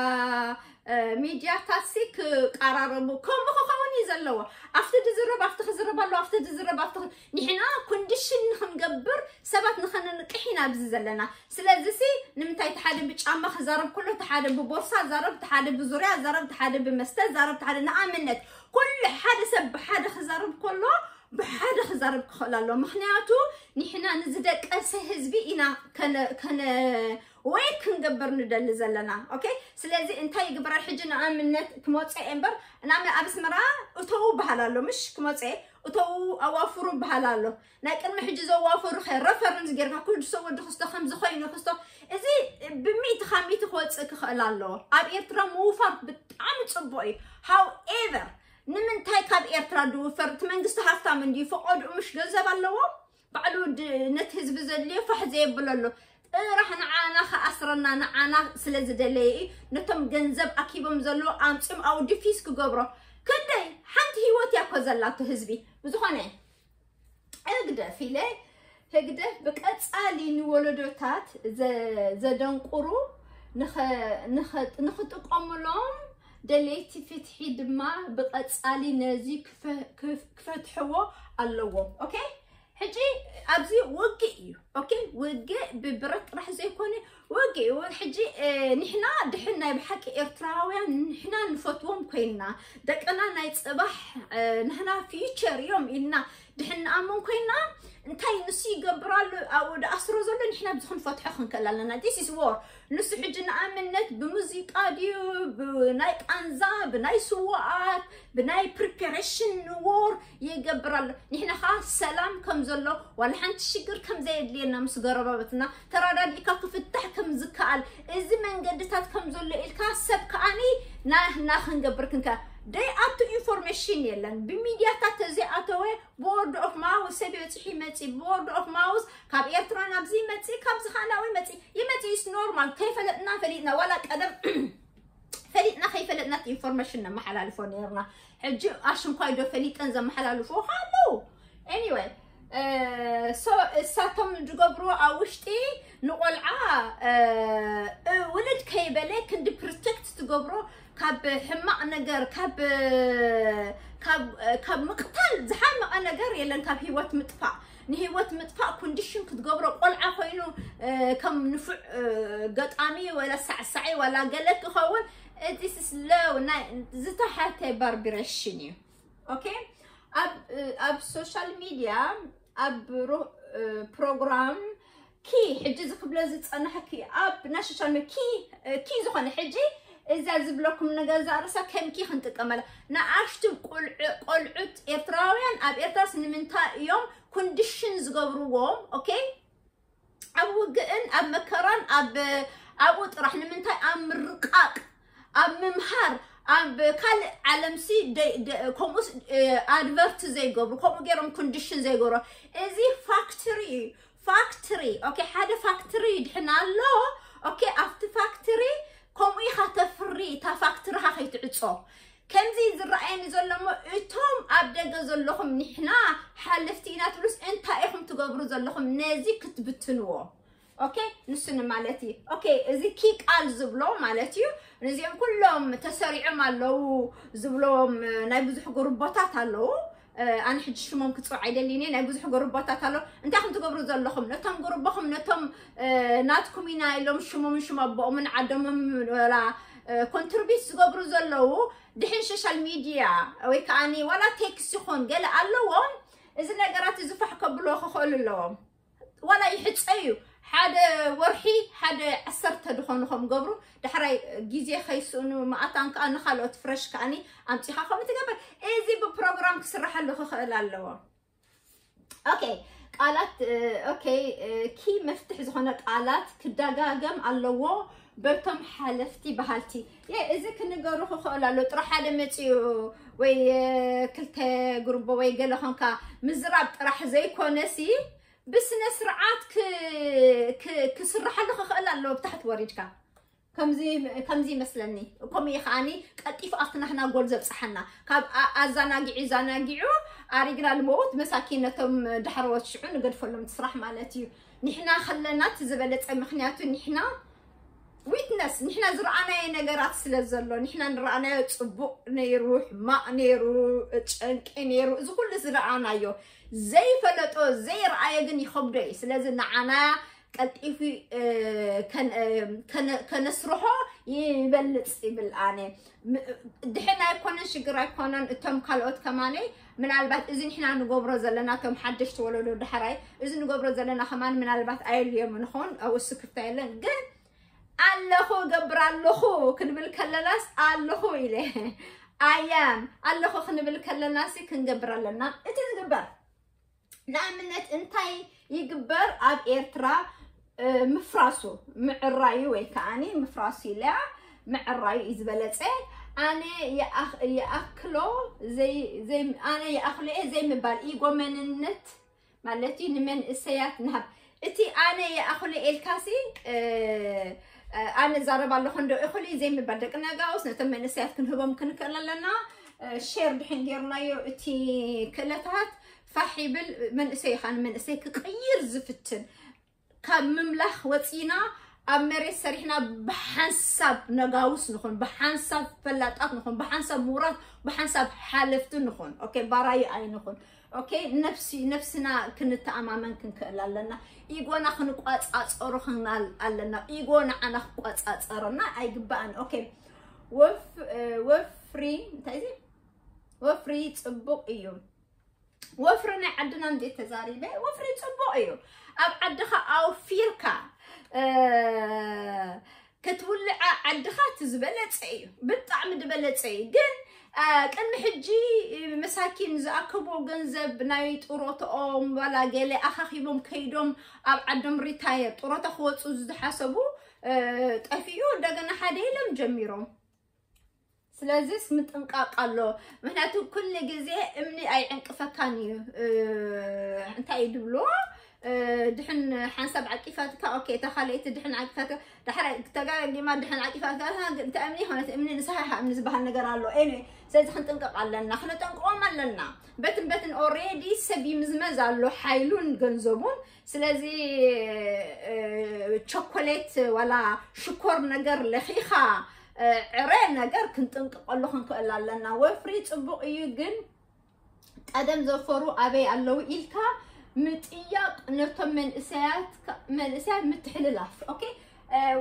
ሚድያታት ሲ ክቀራረቡ ከምኡ ክኸውን እዩ ዘለዎ ኣብቲ ድዝረብ ኣብቲ ክዝረብ ኣሎ ኣብቲ ድዝረብ ኣብቲ ንሕና ኮንዲሽን ንክንገብር ሰባት ንኸነንቅሕ ኢና ኣብዚ ዘለና ስለዚ ሲ ንምንታይ ተሓደ ብጫማ ክዛረብ ከሎ ተሓደ ብቦርሳ ዛረብ ተሓደ ብዙርያ ዛረብ ተሓደ ብመስተ ዛረብ ተሓደ ንኣብነት ኩሉ ሓደ ሰብ ብሓደ ክዛረብ ከሎ ብሓደ ክዛረብ ክኽእል ኣሎ ምክንያቱ ንሕና ንዝደቀሰ ህዝቢ ኢና ከነ ወይ ክንገብር ንደሊ ዘለና okay ስለዚ እንታይ ይግበራል ሕጂ ንኣብነት ክመፀ እምበር ናብ ኣብ ኣስመራ እተው በሃል ኣሎ ምሽ ክመፀ እተው ኣዋፍሩ በሃል ኣሎ ናይ ቅድሚ ሕጂ ዘዋፈሩ ከ ረፈረንስ ጌርካ ኩሉ ሰብ ወዲ ክስቶ ከም ዝኾይኑ ክስቶ እዚ ብሚእቲ ካብ ሚእቲ ክወፅእ ክኽእል ኣለዎ ኣብ ኤርትራ ምውፋር ብጣዕሚ ፅቡቅ እዩ however ንምንታይ ካብ ኤርትራ ድውፈር እቲ መንግስቲ ሃፍታም እንድዩ ፈቀድኡ ምሽ ገንዘብ ኣለዎ ባዕሉ ነቲ ህዝቢ ዘድልዮ ፋሕ ዘየብለሉ ጥራሕ ንዓና ክኣስረና ንዓና ስለ ዝደለየ እዩ ነቶም ገንዘብ ኣኪቦም ዘለዉ ኣምፅም ኣው ዲፊስ ክገብሮ ክንደይ ሓንቲ ህይወት ያኮ ዘላቶ ህዝቢ ብዝኾነ ህግደፍ ኢለ ህግደፍ ብቀጻሊ ንወለዶታት ዘደንቁሩ ንኽጥቀሙሎም ደለይቲ ፍትሒ ድማ ብቀጻሊ ነዚ ክፈትሕዎ ኣለዎም okay ሕጂ ኣብዚ ውግእ እዩ okay ውግእ ብብረት ጥራሕ ዘይኮነ ውግእ ሕጂ ንሕና ድሕን ናይ ብሓቂ ኤርትራውያን ንሕና ንፈትዎም ኮይንና ደቅና ናይ ፅባሕ ንሕና ፊቸር እዮም ኢልና ድሕን ንኣምን ኮይንና እንታይ ንሱ ይገብር ኣሎ ኣብኡ ድኣስሮ ዘሎ ንሕና ብዚ ክንፈትሖ ክንክእል ኣለና this is war ንሱ ሕጂ ንኣብነት ብሙዚቃ ድዩ ብናይ ቃንዛ ብናይ ስዋኣት ብናይ ፕሪፓሬሽን ንዎር ይገብር ኣሎ ንሕና ከዓ ሰላም ከም ዘሎ ዋላ ሓንቲ ሽግር ከም ዘየድልየና ምስ ጎረባብትና ተረዳዲእካ ክፍታሕ ከም ዝከኣል፣ እዚ መንገድታት ከም ዘሎ ኢልካ ሰብ ከኣኒ ናህና ክንገብር ክንከ ደይ ኣቱ ኢንፎርሜሽን የለን። ብሚድያታት ተዘይኣተወ ብወርድ ኦፍ ማውስ ሰብ ይበፅሕ ይመፂ፣ ብወርድ ኦፍ ማውስ ካብ ኤርትራ ናብዚ ይመፂ፣ ካብዚ ከዓ ናብኡ ይመፂ። ይመፂ ኢስ ኖርማል። ከይፈለጥና ፈሊጥና፣ ዋላ ቀደም ፈሊጥና ከይፈለጥና ኢንፎርሜሽን ነመሓላልፎ ነርና። ሕጂ ኣሽንኳይ ዶ ፈሊጠን ዘመሓላልፎ ኣለዉ። Anyway, so እሳቶም ዝገብርዎ ኣብ ውሽጢ ንቆልዓ ውልድ ከይበለ ክንዲ ፕሮቴክት ትገብሮ ካብ ሕማቕ ነገር፣ ካብ ካብ ምቕታል ዝሓመቐ ነገር የለን። ካብ ህይወት ምጥፋእ፣ ንህይወት ምጥፋእ ኮንዲሽን ክትገብሮ፣ ቆልዓ ኮይኑ ከም ንፉዕ ገጣሚ ወላ ሳዕሳዒ ወላ ገለ ክኸውን፣ this is low፣ ዝተሓተ ባርቢሬሽን እዩ። ኦኬ፣ ኣብ ሶሻል ሚድያ ኣብ ፕሮግራም ኪ ሕጂ ዝክብለ ዝፀናሕኪ ኣብ ናይ ሶሻል ኪ ኪ ዝኾነ ሕጂ እዛ ዝብለኩም ነገር ዛርሳ ከምኪ ክንጥቀመላ። ንኣሽቱ ቆልዑት ኤርትራውያን ኣብ ኤርትራስ ንምንታይ እዮም ኮንዲሽን ዝገብርዎም? ኦኬ፣ ኣብ ውግእን ኣብ መከራን ኣብ ኣብኡ ጥራሕ ንምንታይ ኣብ ምርቃቅ ኣብ ምምሃር ኣብ ካልእ ዓለምሲ ከምኡስ ኣድቨርት ዘይገብሩ፣ ከምኡ ገይሮም ኮንዲሽን ዘይገብሩ። እዚ ፋክትሪ እዩ። ፋክትሪ፣ ኦኬ፣ ሓደ ፋክትሪ ድሕና ኣሎ። ኦኬ፣ ኣብቲ ፋክትሪ ከምኡ ኢኻ ተፍሪ፣ እታ ፋክትሪኻ ከይትዕጾ። ከምዚ ዝረኣየኒ ዘሎ እሞ እቶም ኣብ ደገ ዘለኹም ንሕና ሓለፍቲ ኢና ትብሉስ እንታይ ኢኹም ትገብሩ ዘለኹም ነዚ ክትብትንዎ? ኦኬ፣ ንሱ ንማለት እዩ። ኦኬ፣ እዚ ኪ ቃል ዝብሎ ማለት እዩ። ነዚኦም ኩሎም ተሰሪዖም ኣለዉ ዝብሎም ናይ ብዙሕ ጉርቦታት ኣለዉ። ኣነ ሕጂ ሽሞም ክፅውዕ ኣይደልይን እየ። ናይ ብዙሕ ጉርቦታት ኣለዉ። እንታይ ኢኹም ትገብሩ ዘለኹም? ነቶም ጉርቦኹም፣ ነቶም ናትኩም ኢና ኢሎም ሽሞምን ሽም ኣቦኦምን ዓዶምን ወላ ኮንትሪቢት ዝገብሩ ዘለዉ ድሕን ሶሻል ሚድያ ወይ ከዓኒ ዋላ ቴክስት ይኹን ገለ ኣለዎም። እዚ ነገራት እዚ ፋሕ ከብልዎ ክኽእሉ ኣለዎም። ዋላ ይሕፀዩ፣ ሓደ ወርሒ ሓደ ዓሰርተ ዝኾኑ ከም ገብሩ፣ ዳሕራይ ግዜ ከይስእኑ መኣታን ከዓ ንካልኦት ፍረሽ ከዓኒ ኣምፂኻ ከምኡ ትገብር። እዚ ብፕሮግራም ክስራሓሉ ክኽእል ኣለዎ። ኦኬ፣ ቃላት፣ ኦኬ፣ ኪ መፍትሕ ዝኾነ ቃላት ክደጋገም ኣለዎ በቶም ሓለፍቲ በሃልቲ። እዚ ክንገሩ ክኽእል ኣሎ። ጥራሕ ሓደ መፂኡ ወይ ክልተ ግሩቦ ወይ ገለ ኾንካ ምዝራብ ጥራሕ ዘይኮነሲ ብስነ ስርዓት ክስርሓሉ ክኽእል ኣለዎ። ብታሕቲ ወሪድካ ከምዚ ይመስለኒ። ከምኡ ከዓኒ ቀልጢፉ ኣብቲ ናህና ጎል ዘብፅሓና ካብ ኣዛናጊዑ ዛናጊዑ ኣሪግና ልመውት መሳኪን ነቶም ዳሕረዎት ሽዑ ንገድፈሎም እቲ ስራሕ ማለት እዩ። ንሕና ከለና እቲ ዝበለፀ፣ ምክንያቱ ንሕና ዊትነስ፣ ንሕና ዝረኣናዮ ነገራት ስለ ዘሎ፣ ንሕና ንረኣናዮ ፅቡቕ ነይሩ፣ ሕማቕ ነይሩ፣ ጨንቂ ነይሩ፣ እዚ ኩሉ ዝረኣናዮ ዘይፈለጦ ዘይረኣዮ ግን ይኸብዶ እዩ። ስለዚ ንዓና ቀልጢፉ ከነስርሖ ይበልፅ ይብል ኣነ። ድሕን ኣይኮነን ሽግር ኣይኮነን። እቶም ካልኦት ከማነይ ምናልባት እዚ ንሕና ንገብሮ ዘለና፣ እቶም ሓደሽቲ ወለዶ ዳሕራይ እዚ ንገብሮ ዘለና ከማን ምናልባት ኣየልዮም ንኸውን ኣብኡ ስክፍታ የለን። ግን ኣለኹ እገብር ኣለኹ ክንብል ከለናስ ኣለኹ ኢለ ኣያም ኣለኹ ክንብል ከለናሲ ክንገብር ኣለና። እቲ ዝግበር ንኣብነት እንታይ ይግበር ኣብ ኤርትራ ምፍራሱ ምዕራዩ ወይ ከዓኒ ምፍራሱ ኢለያ ምዕራዩ እዩ ዝበለፀ። ኣነ ይኣክሎ ኣነ ይኣክሎ እየ ዘይምባል ኢጎ መንነት ማለት እዩ። ንመንእሰያት ንሃብ እቲ ኣነ ይኣክሎ ኤልካሲ ኣነ ዛረብ ኣለኹ እንዶ እኽሉ እዩ ዘይምባል ደቂ ነጋውስ ነቶም መንእሰያት ክንህቦም ክንክእል ኣለና። ሼር ድሕን ጌርናዮ እቲ ክእለታት ፋሕ ይብል መንእሰይ ይኻን መንእሰይ ክቅይር ዝፍትን ካብ ምምላኽ ወፂና ኣብ መሬት ሰሪሕና ብሓንሳብ ነጋውስ ንኹን፣ ብሓንሳብ ፈላጣት ንኹን፣ ብሓንሳብ ምሁራት፣ ብሓንሳብ ሓለፍቲ ንኹን። ኦኬ፣ ባራዩ ኣይንኹን። ኦኬ፣ ነብሲ ነብስና ክንተኣማመን ክንክእል ኣለና። ኢጎና ክንቋጻጸሩ ክንናል ኣለና። ኢጎ ንዓና ክቋጻጸረና ኣይግባእን። ኦኬ፣ ወፍ ወፍሪ እንታይ እዚ ወፍሪ ጽቡቕ እዩ። ወፍሪ ናይ ዓድና እንዴት ተዛሪበ ወፍሪ ጽቡቕ እዩ። ኣብ ዓድኻ ኣውፊርካ ክትውልዓ ዓድኻ እቲ ዝበለጸ እዩ፣ ብጣዕሚ ዝበለጸ እዩ። ግን ቅድሚ ሕጂ መሳኪን ዝኣከብዎ ገንዘብ ናይ ጥሮተኦም ዋላ ገለ ኣኻኺቦም ከይዶም ኣብ ዓዶም ሪታየር ጥሮታ ክወፁ ዝሓሰቡ ጠፊኡ እንደገና ሓደ የለም ጀሚሮም። ስለዚስ ምጥንቃቕ ኣሎ። ምክንያቱ ኩሉ ግዜ እምኒ ኣይዕንቅፈካን እዩ። እንታይ እዩ ድብሎ? ድሕን ሓንሳብ ዓቂፋትካ፣ ኦኬ፣ እታ ካልኣይቲ ድሕን ዓቂፋትካ፣ ዳሕራይ ተጋጊማ ድሕን ዓቂፋትካ፣ ግን እቲ እምኒ ይኾነት እምኒ ንስኻ ኢኻ እምኒ ዝበሃል ነገር ኣሎ። ኤኒ ስለዚ ክንጥንቀቕ ኣለና፣ ክነጠንቅቖም ኣለና። በትን በትን ኦሬዲ ሰብ ይምዝመዝ ኣሎ ሓይሉን ገንዘቡን። ስለዚ ቸኮሌት ዋላ ሽኮር ነገር ለኺኻ ዕረ ነገር ክንጥንቀቐሉ ክንክእል ኣለና። ወፍሪ ጽቡቕ እዩ፣ ግን ቀደም ዘፈሩ ኣበይ ኣለዉ ኢልካ ምጥያቕ ነቶም መንእሰያት፣ መንእሰያት ምትሕልላፍ። ኦኬ፣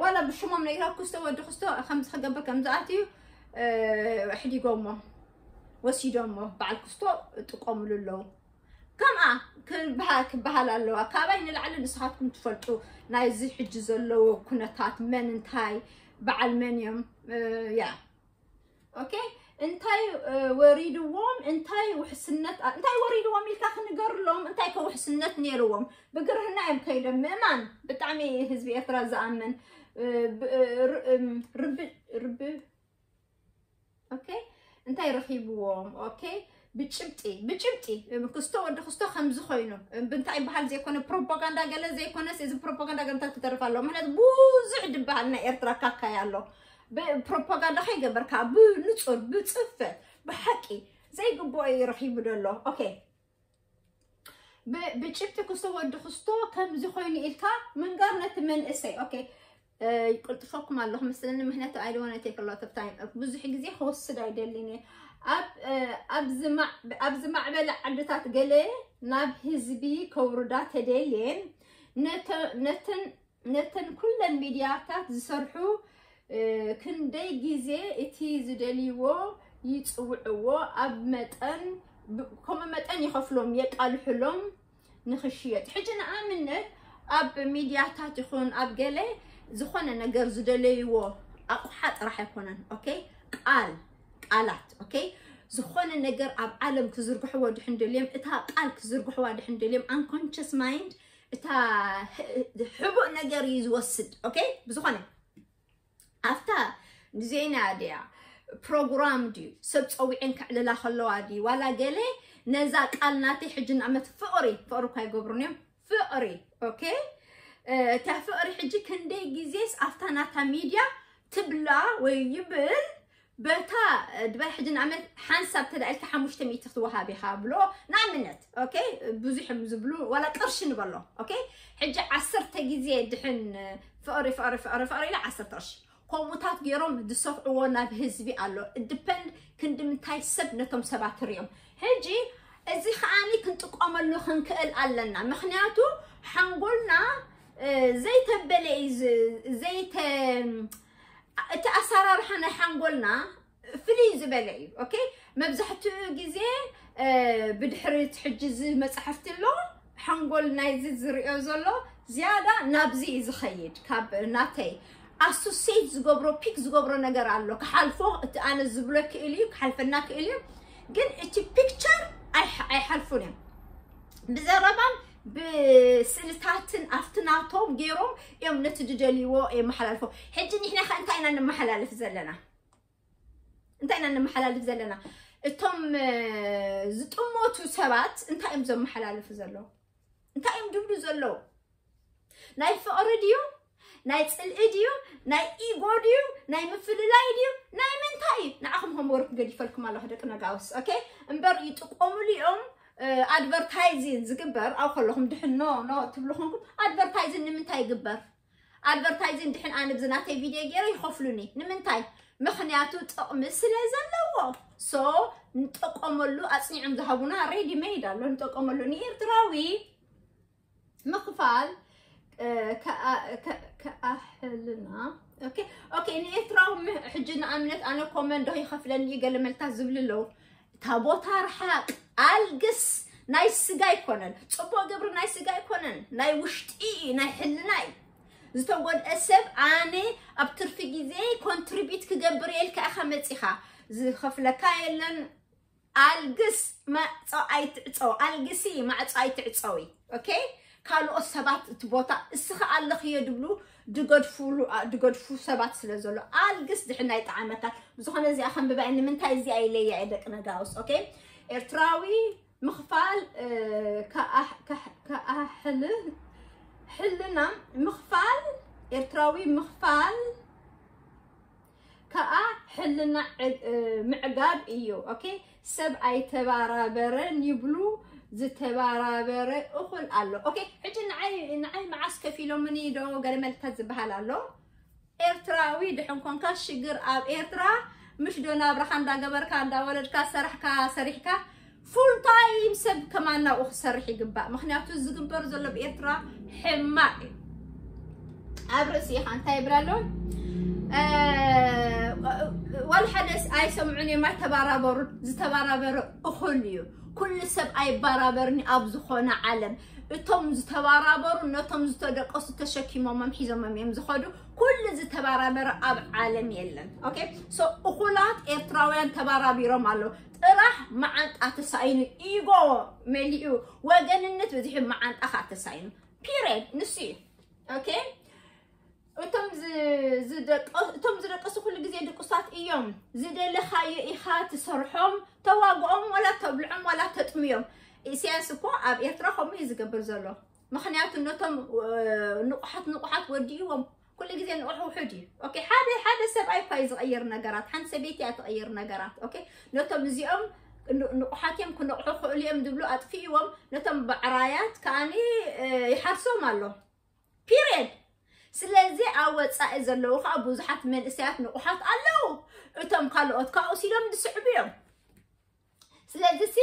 ዋላ ብሽሞም ነጊራ ክስቶ ወዲ ክስቶ ከምዚ ክገብር ከምዚ ኣትዩ ሕዲጎሞ ወሲዶሞ በዓል ክስቶ ጥቀምሉ ኣለዉ። ከምኣ ክበሃል ኣለዋ። ካባይ ንላዕሊ ንስኻትኩም ትፈልጡ ናይዚ ሕጂ ዘለዎ ኩነታት፣ መን እንታይ በዓል መን እዮም። ያ ኦኬ፣ እንታይ ወሪድዎም፣ እንታይ ውሕስነት፣ እንታይ ወሪድዎም ኢልካ ክንገርሎም፣ እንታይ ከ ውሕስነት ነይርዎም። ብግርህና እዮም ከይዶም። ምእማን ብጣዕሚ ህዝቢ ኤርትራ ዝኣምን ርቢ ርቢ ኦኬ፣ እንታይ ረኺብዎም? ኦኬ፣ ብጭብጢ ብጭብጢ ክስቶ ወዲ ክስቶ ከምዚ ኮይኑ ብንታይ ይበሃል ዘይኮነ ፕሮፓጋንዳ ገለ ዘይኮነስ እዚ ፕሮፓጋንዳ ገምታት ክተርፍ ኣለዎ። ምክንያቱ ብዙሕ ድበሃል ናይ ኤርትራ ካካይ ኣሎ። ብፕሮፓጋንዳ ከይገበርካ ብንጹር ብጽፈት ብሓቂ ዘይግብኦ እዩ ረኺቡ ደሎ። ኦኬ፣ ብጭብጢ ክስቶ ወዲ ክስቶ ከምዚ ኮይኑ ኢልካ ምንጋር ነቲ መንእሰይ። ኦኬ፣ ይቅልጥፈኩም ኣለኹ መስለኒ፣ ምክንያቱ I don't want to take a lot of time። ብዙሕ ግዜ ክወስድ ኣይደልን እየ። ኣብ ዝማዕበለ ዓድታት ገለ ናብ ህዝቢ ከውርዳ ተደልየን ነተን ኩለን ሚድያታት ዝሰርሑ ክንደይ ግዜ እቲ ዝደልይዎ ይፅውዕዎ፣ ኣብ መጠን ከምኡ መጠን ይኸፍሎም፣ የቃልሕሎም ንኽሽየጥ። ሕጂ ንኣብነት ኣብ ሚድያታት ይኹን ኣብ ገለ ዝኾነ ነገር ዝደለይዎ ኣቑሓ ጥራሕ ኣይኮነን። ኦኬ፣ ቃል ቃላት። ኦኬ፣ ዝኾነ ነገር ኣብ ዓለም ክዝርግሕዎ ድሕን ደልዮም፣ እታ ቃል ክዝርግሕዋ ድሕን ደልዮም፣ unconscious mind እታ ሕቡእ ነገር እዩ ዝወስድ። ኦኬ፣ ብዝኾነ ኣብታ ንዜና ድያ ፕሮግራም ድዩ ሰብ ፀዊዐን ከዕልላ ከለዋ ድዩ ዋላ ገለ ነዛ ቃል ናተይ ሕጂ ንኣመት ፍቕሪ ፍቕሪ እኳ ይገብሩን እዮም። ፍቕሪ ኦኬ፣ እታ ፍቕሪ ሕጂ ክንደይ ግዜስ ኣብታ ናታ ሚድያ ትብላ ወይ ይብል በታ ድባይ ሕጂ ንኣመት ሓንሳብ ተዳኢልካ ሓሙሽተ ሚእቲ ክትወሃብ ኢኻ ብሎ ንኣብነት። ኦኬ፣ ብዙሕ እዮም ዝብሉ ዋላ ቅርሺ ንበሎ። ኦኬ፣ ሕጂ ዓሰርተ ግዜ ድሕን ፍቕሪ ፍቕሪ ፍቕሪ ፍቕሪ ኢለ ዓሰርተ ቅርሺ ከምኡታት ገይሮም ዝሰፍዕዎ ናብ ህዝቢ ኣሎ። ድፐንድ ክንዲ ምንታይ ሰብ ነቶም ሰባት ሪኦም። ሕጂ እዚ ከዓኒ ክንጥቀመሉ ክንክእል ኣለና። ምክንያቱ ሓንጎልና ዘይተበለ እዩ ዘይተ እቲ ኣሰራርሓ ናይ ሓንጎልና ፍልይ ዝበለ እዩ። ኦኬ፣ መብዛሕትኡ ግዜ ብድሕሪት ሕጂ እዚ መፅሓፍቲ ኣሎ ሓንጎል ናይዚ ዝሪኦ ዘሎ ዝያዳ ናብዚ እዩ ዝኸይድ። ካብ ናተይ ኣሶሴት ዝገብሮ ፒክ ዝገብሮ ነገር ኣሎ። ክሓልፎ እቲ ኣነ ዝብሎ ክእል እዩ፣ ክሓልፈና ክእል እዩ፣ ግን እቲ ፒክቸር ኣይሓልፉን እዮም። ብዘረባን ብስእልታትን ኣብቲ ናቶም ገይሮም እዮም ነቲ ዝደልይዎ የመሓላልፎ። ሕጂ ንሕና ከ እንታይ ኢና ነመሓላልፍ ዘለና? እንታይ ኢና ነመሓላልፍ ዘለና? እቶም ዝጥመቱ ሰባት እንታይ እዮም ዘመሓላልፉ ዘለዉ? እንታይ እዮም ድብሉ ዘለዉ? ናይ ፍቕሪ ድዩ? ናይ ፅልኢ ድዩ? ናይ ኢጎ ድዩ? ናይ ምፍልላይ ድዩ? ናይ ምንታይ እዩ? ንዓኹም ሆምወርክ ገዲፈልኩም ኣለኹ ደቂ ነጋውስ። ኦኬ፣ እምበር ይጥቀሙሉ እዮም። ኣድቨርታይዚን ዝግበር ኣብ ከለኹም ድሕን ኖ ኖ ትብሉ ኮንኩም ኣድቨርታይዚን ንምንታይ ይግበር? ኣድቨርታይዚን ድሕን ኣነ ብዚ ናተይ ቪድዮ ገይረ ይኸፍሉኒ ንምንታይ? ምክንያቱ ጥቕሚ ስለ ዘለዎ። ሶ ንጠቀመሉ ኣፅኒዖም ዝሃቡና ሬዲ ሜድ ኣሎ። ንጠቀመሉ ንኤርትራዊ ምኽፋል ከኣህልና። ኦኬ፣ ኦኬ፣ ንኤርትራዊ ሕጂ ንኣብነት ኣነ ኮመንዶ ይኸፍለኒ ገለ መልታት ዝብሉ ኣለዉ። እታ ቦታ ርሓቅ ኣልግስ ናይ ስጋ ኣይኮነን። ፅቡቅ ግብሪ ናይ ስጋ ኣይኮነን፣ ናይ ውሽጢ እዩ፣ ናይ ሕልና እዩ። ዝተጎድአ ሰብ ኣነ ኣብ ትርፊ ግዜ ኮንትሪቢት ክገብር የልካ ኢኻ መፂኻ ዝኸፍለካ የለን። ኣልግስ ማዕፆ ኣይትዕፀው፣ ኣልግሲ ማዕፆ ኣይትዕፀዊ። ኦኬ፣ ካልኦት ሰባት እቲ ቦታ እስኻ ኣለኽዮ ድብሉ ድገድፉ ሰባት ስለ ዘሎ ኣልግስ ድሕና ይጠዓመካ። ብዝኾነ እዚኣ ከንብባ እየ። ንምንታይ እዚኣ ኢለያ እየ ደቂ ነጋውስ። ኦኬ፣ ኤርትራዊ ምኽፋል ከኣሕል ሕልና ምኽፋል ኤርትራዊ ምኽፋል ከኣ ሕልና ምዕጋብ እዩ። ኦኬ፣ ሰብ ኣይተባራበረን ይብሉ፣ ዝተባራበረ እኹል ኣሎ። ኦኬ፣ ሕጂ ንዓይ ንዓይ መዓስ ከፊሎምኒ ዶ ገለ መልክታት ዝበሃል ኣሎ። ኤርትራዊ ድሕን ኮንካ ሽግር ኣብ ኤርትራ ምሽ ዶ ናብራኻ እንዳገበርካ እንዳወለድካ ሰራሕካ ሰሪሕካ ፉል ታይም ሰብ ከማን ናብኡ ክሰርሕ ይግባእ። ምክንያቱ ዝግበር ዘሎ ብኤርትራ ሕማቅ እዩ። ኣብ ርእሲ ኢኻ እንታይ ይብል ኣሎ? ዋል ሓደ ኣይሰምዑን እዮም፣ ኣይተባራበሩን። ዝተባራበረ እኹል እዩ። ኩሉ ሰብ ኣይባራበርኒ ኣብ ዝኾነ ዓለም እቶም ዝተባራበሩ ነቶም ዝተደቀሱ ተሸኪሞሞም ሒዞሞም እዮም ዝኸዱ። ኩሉ ዝተባራበረ ኣብ ዓለም የለን። ኦኬ፣ ሶ እኹላት ኤርትራውያን ተባራቢሮም ኣለዉ። ጥራሕ መዓንጣ ተሳኢኑ ኢጎ መሊኡ ወገንነት በዚሑ መዓንጣ ከዓ ተሳኢኑ ፒሪየድ ንሱ እዩ። ኦኬ፣ እቶም ዝደቀሱ ኩሉ ግዜ ድቁሳት እዮም። ዝደለኻዮ ኢኻ ትሰርሖም፣ ተዋግኦም፣ ዋላ ተብልዖም ዋላ ተጥምዮም። ኢሳያስ እኮ ኣብ ኤርትራ ከምኡ እዩ ዝገብር ዘሎ። ምክንያቱ ነቶም ንቑሓት ንቑሓት ወዲእዎም። ኩሉ ግዜ ንቑሕ ውሑድ እዩ። ኦኬ፣ ሓደ ሓደ ሰብኣይ እኳ እዩ ዝቐይር ነገራት፣ ሓንቲ ሰበይቲ እያ ትቐይር ነገራት። ኦኬ፣ ነቶም እዚኦም ንቑሓት እዮም ክነቑሑ ክእሉ እዮም ዝብሉ ኣጥፊእዎም፣ ነቶም ባዕራያት ከኣኒ ይሓርሶም ኣሎ። ፒሪየድ። ስለዚ ኣብ ወፃኢ ዘለዉ ከዓ ብዙሓት መንእሰያት ንቑሓት ኣለዉ። እቶም ካልኦት ካብኡ ሲሎም ዝስዕቡ እዮም። ስለዚ ሲ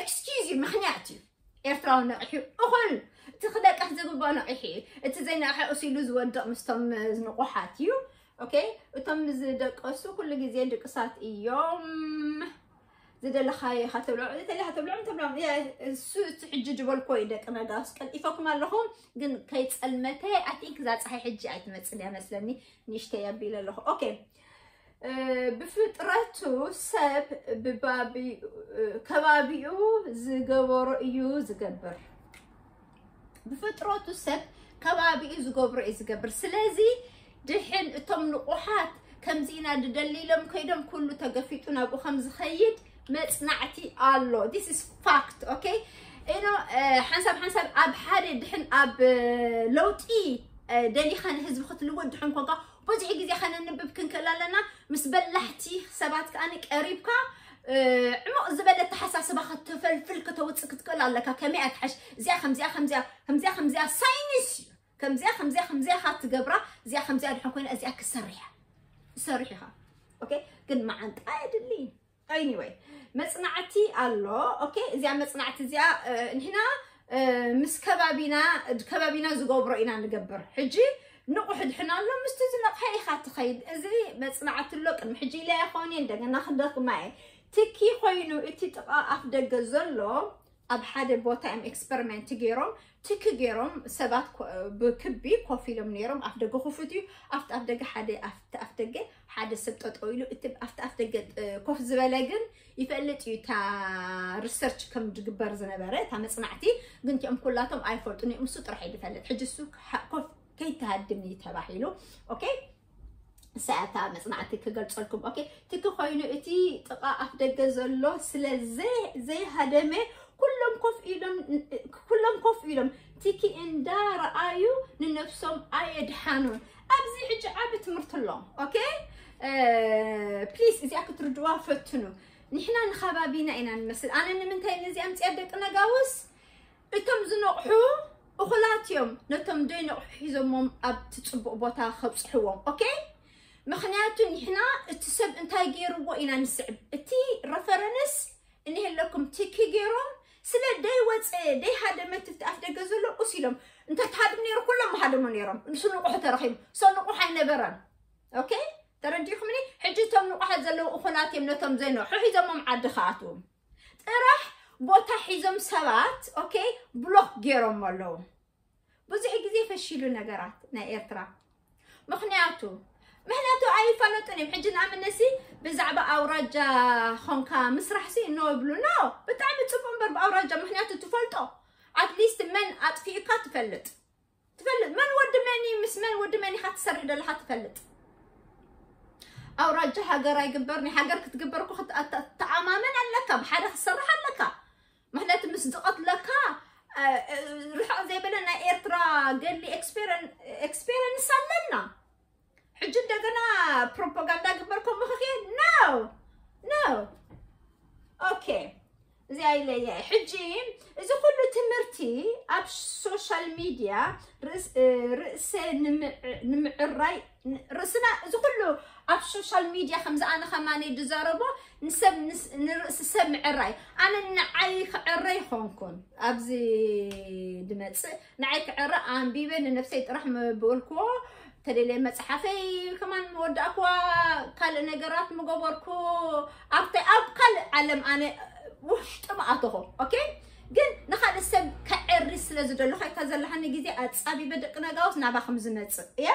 ኤክስኪዝ እዩ፣ ምክንያት እዩ። ኤርትራዊ ነቂሑ እኹል እቲ ክደቅሕ ዝግብኦ ነቂሑ እዩ። እቲ ዘይነቅሐ እሱ ኢሉ ዝወድቕ ምስቶም ንቑሓት እዩ። ኦኬ፣ እቶም ዝደቀሱ ኩሉ ግዜ ድቅሳት እዮም። ዝደለኻዮ ኢኻ ተብሎ ተብሎ ተብሎ እሱ እቲ ሕጂ ዝበልኮ እዩ። ደቂ ነጋስ ቀልጢፈኩም ኣለኹም፣ ግን ከይጸልመተ ኣይ ቲንክ እዛ ፀሓይ ሕጂ ኣይትመጽን እያ መስለኒ። ንእሽተይ ኣቢለ ኣለኹ። ኦኬ፣ ብፍጥረቱ ሰብ ከባቢኡ ዝገበሮ እዩ ዝገብር። ብፍጥረቱ ሰብ ከባቢኡ ዝገብሮ እዩ ዝገብር። ስለዚ ድሕን እቶም ንቑሓት ከምዚ ኢና ድደሊ ኢሎም ከይዶም ኩሉ ተገፊጡ ናብኡ ከም ዝኸይድ መጽናዕቲ ኣሎ። This is fact, okay? ኢኖ ሓንሳብ ሓንሳብ ኣብ ሓደ ድሕን ኣብ ለውጢ ደሊኻ ንህዝቢ ክትልወጥ ድሕን ኮንካ ብዙሕ ግዜ ከነንብብ ክንክእል ኣለና። ምስ በላሕቲ ሰባት ከኣ ቀሪብካ ዕሙቕ ዝበለ ኣተሓሳስባ ከተፈልፍል ከተውፅእ ክትክእል ኣለካ። ከመይ ኣትሓሽ እዚኣ ከምዚኣ ከምዚኣ ከምዚኣ ከምዚኣ ሳይንስ እዩ። ከምዚኣ ከምዚኣ ከምዚኣ ካ ትገብራ እዚኣ ከምዚኣ ድሕን ኮይና እዚኣ ክሰርሕ እያ ትሰርሕ ኢኻ። ኦኬ፣ ግን መዓንጣ የድሊ። ኤኒወይ መጽናዕቲ ኣሎ። ኦኬ፣ እዚኣ መጽናዕቲ እዚኣ ንሕና ምስ ከባቢና ከባቢና ዝገብሮ ኢና ንገብር። ሕጂ ንቑሕ ድሕን ኣሎ ምስቲ ዝነቕሐ ኢኻ ትኸይድ። እዚ መጽናዕቲ ኣሎ። ቅድሚ ሕጂ ኢለ ይኾን እንደገና ክደግማ እየ። ትኪ ኮይኑ እቲ ጥቓ ኣፍ ደገ ዘሎ ኣብ ሓደ ቦታ እዮም ኤክስፐሪመንት ገይሮም ትኪ ገይሮም ሰባት ብክቢ ኮፍ ኢሎም ነይሮም። ኣፍ ደገ ክፉት እዩ። ኣብቲ ኣፍ ደገ ሓደ ኣብቲ ኣፍ ደገ ሓደ ሰብ ጠጠው ኢሉ እቲ ኣብቲ ኣፍ ደገ ኮፍ ዝበለ ግን ይፈልጥ እዩ እታ ሪሰርች ከም ዝግበር ዝነበረ እታ መጽናዕቲ። ግን እቲኦም ኩላቶም ኣይፈልጡን እዮም። እሱ ጥራሕ እዩ ዝፈልጥ። ሕጂ እሱ ኮፍ ከይትሃድም እዩ ተባሂሉ። ኦኬ፣ እሳ እታ መጽናዕቲ ክገልጸልኩም። ኦኬ፣ ትኪ ኮይኑ እቲ ጥቓ ኣፍ ደገ ዘሎ ስለ ዘይሃደመ ኩሎም ኮፍ ኢሎም ኩሎም ኮፍ ኢሎም ትኪ እንዳ ረኣዩ ንነብሶም ኣየድሓኑን። ኣብዚ ሕጂ ዓቢ ትምህርቲ ኣሎ። ኦኬ፣ ፕሊስ እዚኣ ክትርድዋ ፈትኑ። ንሕና ንኸባቢና ኢና ንመስል። ኣነ ንምንታይ ነዚ ኣምፅያ ደቂ ነጋውስ እቶም ዝነቕሑ እኹላት እዮም ነቶም ደይነቕሑ ሒዞሞም ኣብቲ ፅቡቕ ቦታ ከብፅሕዎም። ኦኬ፣ ምክንያቱ ንሕና እቲ ሰብ እንታይ ገይርዎ ኢና ንስዕብ። እቲ ረፈረንስ እኒህለኩም ትኪ ገይሮም ስለ ደይወፀ ደይሃደመ ትፍቲ ኣፍ ደገ ዘሎ ቁስ ኢሎም እንተትሃድም ነይሩ ኩሎም ምሃደሙ ነይሮም። ንሱ ንቑሑ ተረኺቡ ሰው ንቑሕ ኣይነበረን። ኦኬ፣ ተረዲኹምኒ? ሕጂ እቶም ንቑሓት ዘለዉ እኹላት እዮም ነቶም ዘይነቑሑ ሒዞሞም ዓዲ ክኣትዎም ጥራሕ ቦታ ሒዞም ሰባት ኦኬ ብሎክ ገይሮም ኣለዉ። ብዙሕ ግዜ ፈሺሉ ነገራት ናይ ኤርትራ ምክንያቱ ምክንያቱ ኣይፋለጡን እዮም። ሕጂ ንኣብነሲ ብዛዕባ ኣውራጃ ኾንካ ምስራሕ ሲ እኖ ብሉ ኖ ብጣዕሚ ፅቡቅ እምበር ብኣውራጃ ምክንያቱ ትፈልጦ ኣትሊስት መን ኣጥፊእካ ትፈልጥ። ትፈልጥ መን ወዲ መን እዩ፣ ምስ መን ወዲ መን ኢኻ ትሰርሕ ዘለኻ ትፈልጥ። ኣውራጃ ሃገር ኣይግበርን። ሃገር ክትግበር እኮ ክት- ኣተ- ተኣማመን ኣለካ፣ ብሓደ ክትሰርሕ ኣለካ። ምክንያቱ ምስ ዝቐትለካ እ፣ እ፣ ርሕቕ ዘይበለ ናይ ኤርትራ ገሊ ኤክስፔሪንስ ኣለና። ሕጂ እንደገና ፕሮፓጋንዳ ግበር ከምኡ ክኽየ no no okay። እዚ ኣይለየ። ሕጂ እዚ ኩሉ ትምህርቲ ኣብ ሶሻል ሚድያ ርእስ- እ፣ ርእሰ ንምዕ- ንምዕራይ ን- ርእስና እዚ ኩሉ ኣብ ሶሻል ሚድያ ከምዚ ኣነ ከማነይ ዝዛረቦ ንሰብ ንስ- ንርእሲ ሰብ ምዕራይ። ኣነ ንዓይ ክዕረ ይኾንኩን ኣብዚ ድመፅእ ንዓይ ክዕረ ኣንቢበ ንነፍሰይ ጥራሕ ምብልክዎ ተደልየ መፅሓፈይ ከማን መወዳእክዋ ካልእ ነገራት ምገበርኩ ኣብተ ኣብ ካልእ ዓለም ኣነ ውሽጢ ምኣተኹ። ኦኬ ግን ንካልእ ሰብ ከዕሪ ስለ ዝደለኹ እታ ዘለሃኒ ግዜ ኣፃቢበ ደቂ ነጋውስ ናባኹም ዝመፅእ እየ።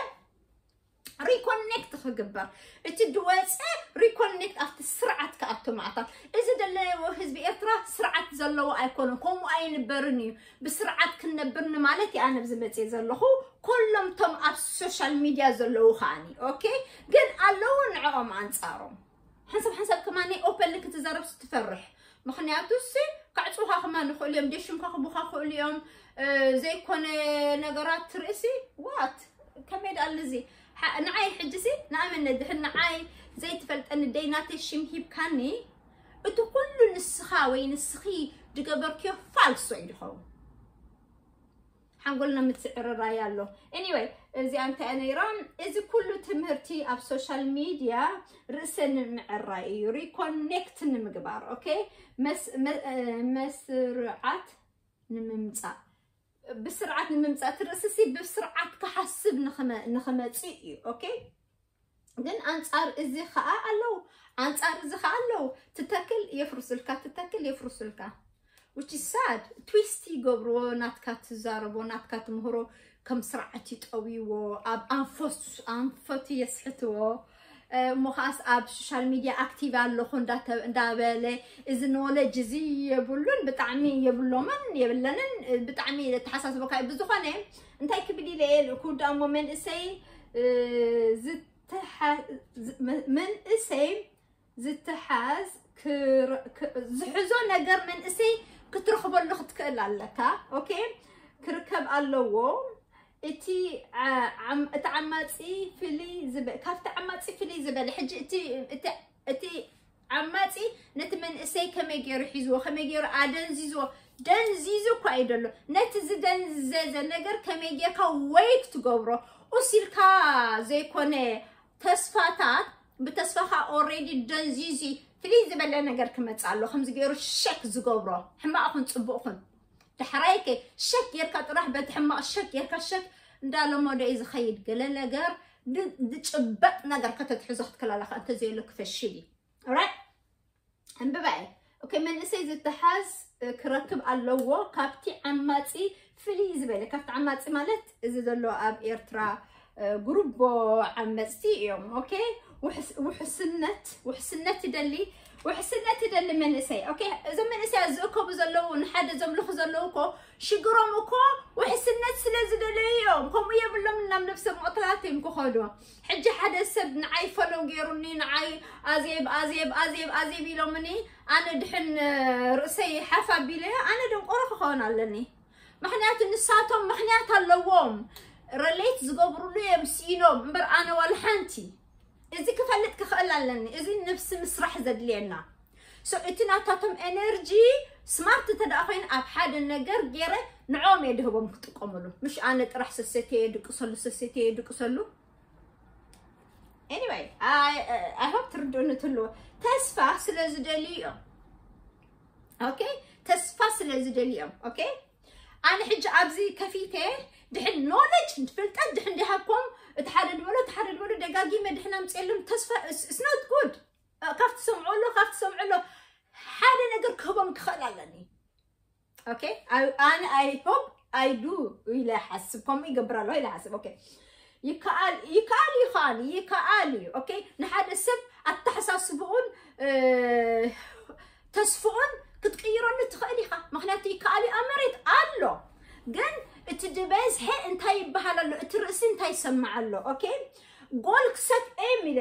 ሪኮኔክት ክግበር እቲ ድወፀ ሪኮኔክት ኣብቲ ስርዓት ክኣቱ ማእታት እዚ ደለዎ ህዝቢ ኤርትራ ስርዓት ዘለዎ ኣይኮነን። ከምኡ ኣይንበርን እዩ። ብስርዓት ክንነብር ንማለት እየ ኣነ ኣብዚ መፅየ ዘለኹ። ኩሎም ቶም ኣብ ሶሻል ሚድያ ዘለዉ ከዓኒ ኦኬ ግን ኣለዉ ንዕኦም ኣንፃሮም ሓንሳብ ሓንሳብ ከማኒ ኦፐንሊ ክትዛረብ ትፈርሕ። ምክንያቱ ሲ ከዕፁኻ ከማን ይኽእሉ እዮም፣ ደሽምካ ክቡኻ ክእሉ እዮም። እ፣ ዘይኮነ ነገራት ትርእሲ ዋት ከመይ ደኣሉ እዚ ሓ- ንዓይ ሕጂ ሲ ንኣብነት ድሕን ንዓይ ዘይትፈልጠኒ ደይናተይ ሽም ሂብካኒ እቲ ኩሉ ንስኻ ወይ ንስኺ ድገበርክዮ ፋልሶ እዩ ድኸውን። ሓንጎልና ምትዕርራይ ኣሎ። Anyway እዚኣ እንታይ ነይራ? እዚ ኩሉ ትምህርቲ ኣብ ሶሻል ሚድያ ርእሰ ንምዕራይ እዩ፣ ሪኮኔክት ንምግባር ኦኬ፣ መስ- መ- እ፣ መስርዓት ንምምፃእ ብስርዓት ንምምፃእ ትርእስሲ ብስርዓት ክሓስብ ንኽመ- ንኽመፅእ እዩ ኦኬ። ግን ኣንፃር እዚ ከዓ ኣለዉ ኣንፃር እዚ ከዓ ኣለዉ ትተክል የፍርስልካ ትተክል የፍርስልካ which is sad። ትዊስት ይገብርዎ ናትካ ትዛረቦ ናትካ ትምህሮ ከም ስርዓት ይጠውይዎ ኣብ ኣንፈቱ የስሕትዎ። እሞ ከዓስ ኣብ ሶሻል ሚድያ ኣክቲቭ ኣለኹ እንዳበለ እዚ ኖለጅ እዚ የብሉን ብጣዕሚ የብሎምን የብለንን። ብጣዕሚ ተሓሳስበካ እዩ። ብዝኾነ እንታይ ክብል ኢለ እየ ክውዳእ እሞ መንእሰይ ዝተሓ- ዝ- መ- መንእሰይ ዝተሓዝ ክር- ክ- ዝሕዞ ነገር መንእሰይ ክትረኽበሉ ክትክእል ኣለካ። ኦኬ ክርከብ ኣለዎ። እቲ ዓ- ዓም- እቲ ዓማፂ ፍልይ ዝበ- ካብቲ ዓማፂ ፍልይ ዝበለ ሕጂ እቲ እቲ እቲ ዓማፂ ነቲ መንእሰይ ከመይ ገይሩ ሒዝዎ ከመይ ገይሩ ኣደንዚዝዎ ደንዚዙ እኳ እዩ ደሎ ነቲ ዝደንዘዘ ነገር ከመይ ጌርካ ወይክ ትገብሮ ኡሲልካ ዘይኮነ ተስፋታት ብተስፋኻ ኦሬዲ ደንዚዙ ፍልይ ዝበለ ነገር ክመፅእ ኣሎ ከምዚ ገይሩ ሸክ ዝገብሮ ሕማቕኹን ፅቡቕኹን ዳሕራይከ ሸክ ጌርካ ጥራሕ በቲ ሕማቕ ሸክ ጌርካ ሸክ እንዳለመዶ እዩ ዝኸይድ ገለ ነገር ዝጭበጥ ነገር ከተትሕዞ ክትክላለካ እንተዘየሎ ክፈሽል እዩ right እንብባ እየ ኦኬ መንእሰይ ዝተሓዝ ክረክብ ኣለዎ ካብቲ ዓማፂ ፍልይ ዝበለ ካብቲ ዓማፂ ማለት እዚ ዘሎ ኣብ ኤርትራ ጉሩቦ ዓመፅቲ እዮም ኦኬ ውሕስነት ውሕስነት ይደሊ ውሕስነት ይደሊ መንእሰይ ኦኬ እዞም መንእሰያት ዝእከቡ ዘለዉ ንሓደ ዘምልኹ ዘለዉ እኮ ሽግሮም እኮ ውሕስነት ስለ ዝደለዩ እዮም ከምኡ የብሎም ናብ ነብሰ ምቕትላት እዮም ክኸዱ ሕጂ ሓደ ሰብ ንዓይ ፈለው ገይሩኒ ንዓይ ኣዜብ ኣዜብ ኣዜብ ኣዜብ ኢሎምኒ ኣነ ድሕን ርእሰይ ሓፍ ኣቢለ ኣነ ደንቆሮ ክኸውን ኣለኒ ምክንያቱ ንሳቶም ምክንያት ኣለዎም ረሌት ዝገብሩሉ እዮም ስኢኖም እምበር ኣነ ዋላ ሓንቲ እዚ ክፈልጥ ክኽእል ኣለኒ እዚ ነብሲ ምስራሕ ዘድልየና so እቲ ናታቶም ኤነርጂ ስማርት እንተ ደኣ ኮይኑ ኣብ ሓደ ነገር ገይረ ንዕኦም እየ ድህቦም ክጥቀመሉ ምሽ ኣነ ጥራሕ ሰሰተየ ድቅሰሉ ሰሰተየ ድቅሰሉ anyway I hope ትርድኡኒ ትህልዎ ተስፋ ስለ ዝደልዩ እዮም okay ተስፋ ስለ ዝደልዩ እዮም okay ኣነ ሕጂ ኣብዚ ከፊተ ድሕን ኖለጅ ፍልጠት ድሕን ዲሃብኮም እቲ ሓደ ድበሎ እቲ ሓደ ድበሎ ደጋጊመ ድሕን ኣምፅየሎም ተስፋ it's not good ካብቲ ሰምዖ ኣሎ ካብቲ ሰምዖ ኣሎ ሓደ ነገር ክህቦም ክኽእል ኣለኒ okay ኣነ I hope I do ኢለ ሓስብ ከምኡ ይገብር ኣለኹ ኢለ ሓስብ okay ይከኣል ይከኣል ይኸኣል ይከኣል እዩ okay ንሓደ ሰብ ኣተሓሳስብኡን ተስፍኡን ክትቅይረሉ ትኽእል ኢኻ ምክንያቱ ይከኣል እዩ ኣብ መሬት ኣሎ ግን እቲ ዝበዝሐ እንታይ ይበሃል ኣሎ? እቲ ርእሲ እንታይ ይሰማዕ ኣሎ? ኦኬ፣ ጎል ክሰት ኤም ኢለ፣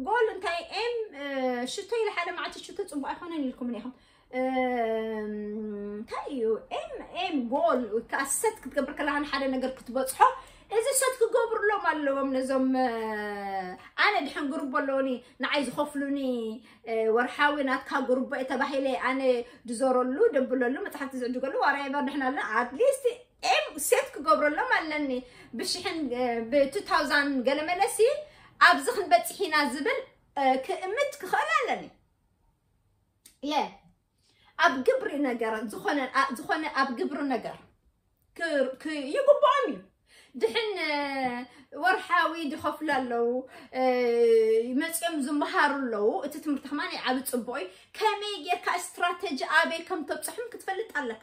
ጎል እንታይ ኤም ሽቶ ኢለ ሓደ መዓልቲ ሽቶ ጽቡቅ ኣይኮነን ኢልኩም ኢኹም። እንታይ እዩ ኤም ኤም ጎል? ከኣ ሰት ክትገብር ከለካ ንሓደ ነገር ክትበጽሖ፣ እዚ ሰት ክገብርሎም ኣለዎም ነዞም ኣነ ድሕን ግሩቦ ኣለውኒ ንዓይ ዝኸፍሉኒ ወርሓዊ ናትካ ግሩቦ ተባሂለ ኣነ ድዞረሉ ደብለሉ መጽሓፍቲ ዝዕድገሉ ዋራይበር ድሕና ኣለና። ኣትሊስት ኤም ሴት ክገብረሎም ኣለኒ። ብሽሕን ብ2000 ገለመለሲ ኣብዚ ክንበጽሕ ኢና ዝብል ክእምት ክኽእል ኣለኒ። የ ኣብ ግብሪ ነገር ዝኾነ ኣብ ግብሪ ነገር ይግብኦም እዩ። ድሕን ወርሓዊ ድኸፍሉ ኣለዉ፣ መፅኦም ዝመሃሩ ኣለዉ። እቲ ትምህርቲ ከማ ዓብ ፅቡቅ እዩ። ከመይ ጌርካ ስትራተጂ ኣበይ ከም ተብፅሑም ክትፈልጥ ኣለካ።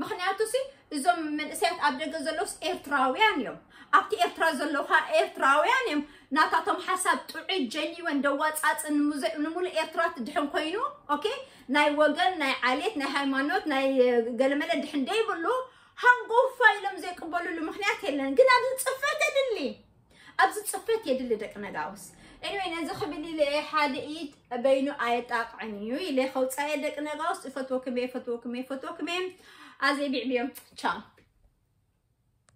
ምክንያቱ ሲ እዞም መንእሰያት ኣብ ደገ ዘለውስ ኤርትራውያን እዮም። ኣብቲ ኤርትራ ዘለውካ ኤርትራውያን እዮም። ናታቶም ሓሳብ ጥዑይ ጀኒወን ደዋፃፅ ንሙሉእ ኤርትራ ድሕን ኮይኑ ኦኬ ናይ ወገን ናይ ዓሌት ናይ ሃይማኖት ናይ ገለመለ ድሕን ደይብሉ ሃንጎፋ ኢሎም ዘይቅበሉሉ ምክንያት የለን። ግን ኣብዚ ፅፈት የድሊ፣ ኣብዚ ፅፈት የድሊ ደቂ ነጋውስ። Anyway ነዚ ክብል ኢለ ሓደ ኢድ በይኑ ኣየጣቕዕን እዩ ኢለ ከውፃየ ደቂ ነጋውስ። እፈትወክም እየ፣ እፈትወክም እየ፣ እፈትወክም እየ። ኣዘይ ቢዕብዮም ቻው።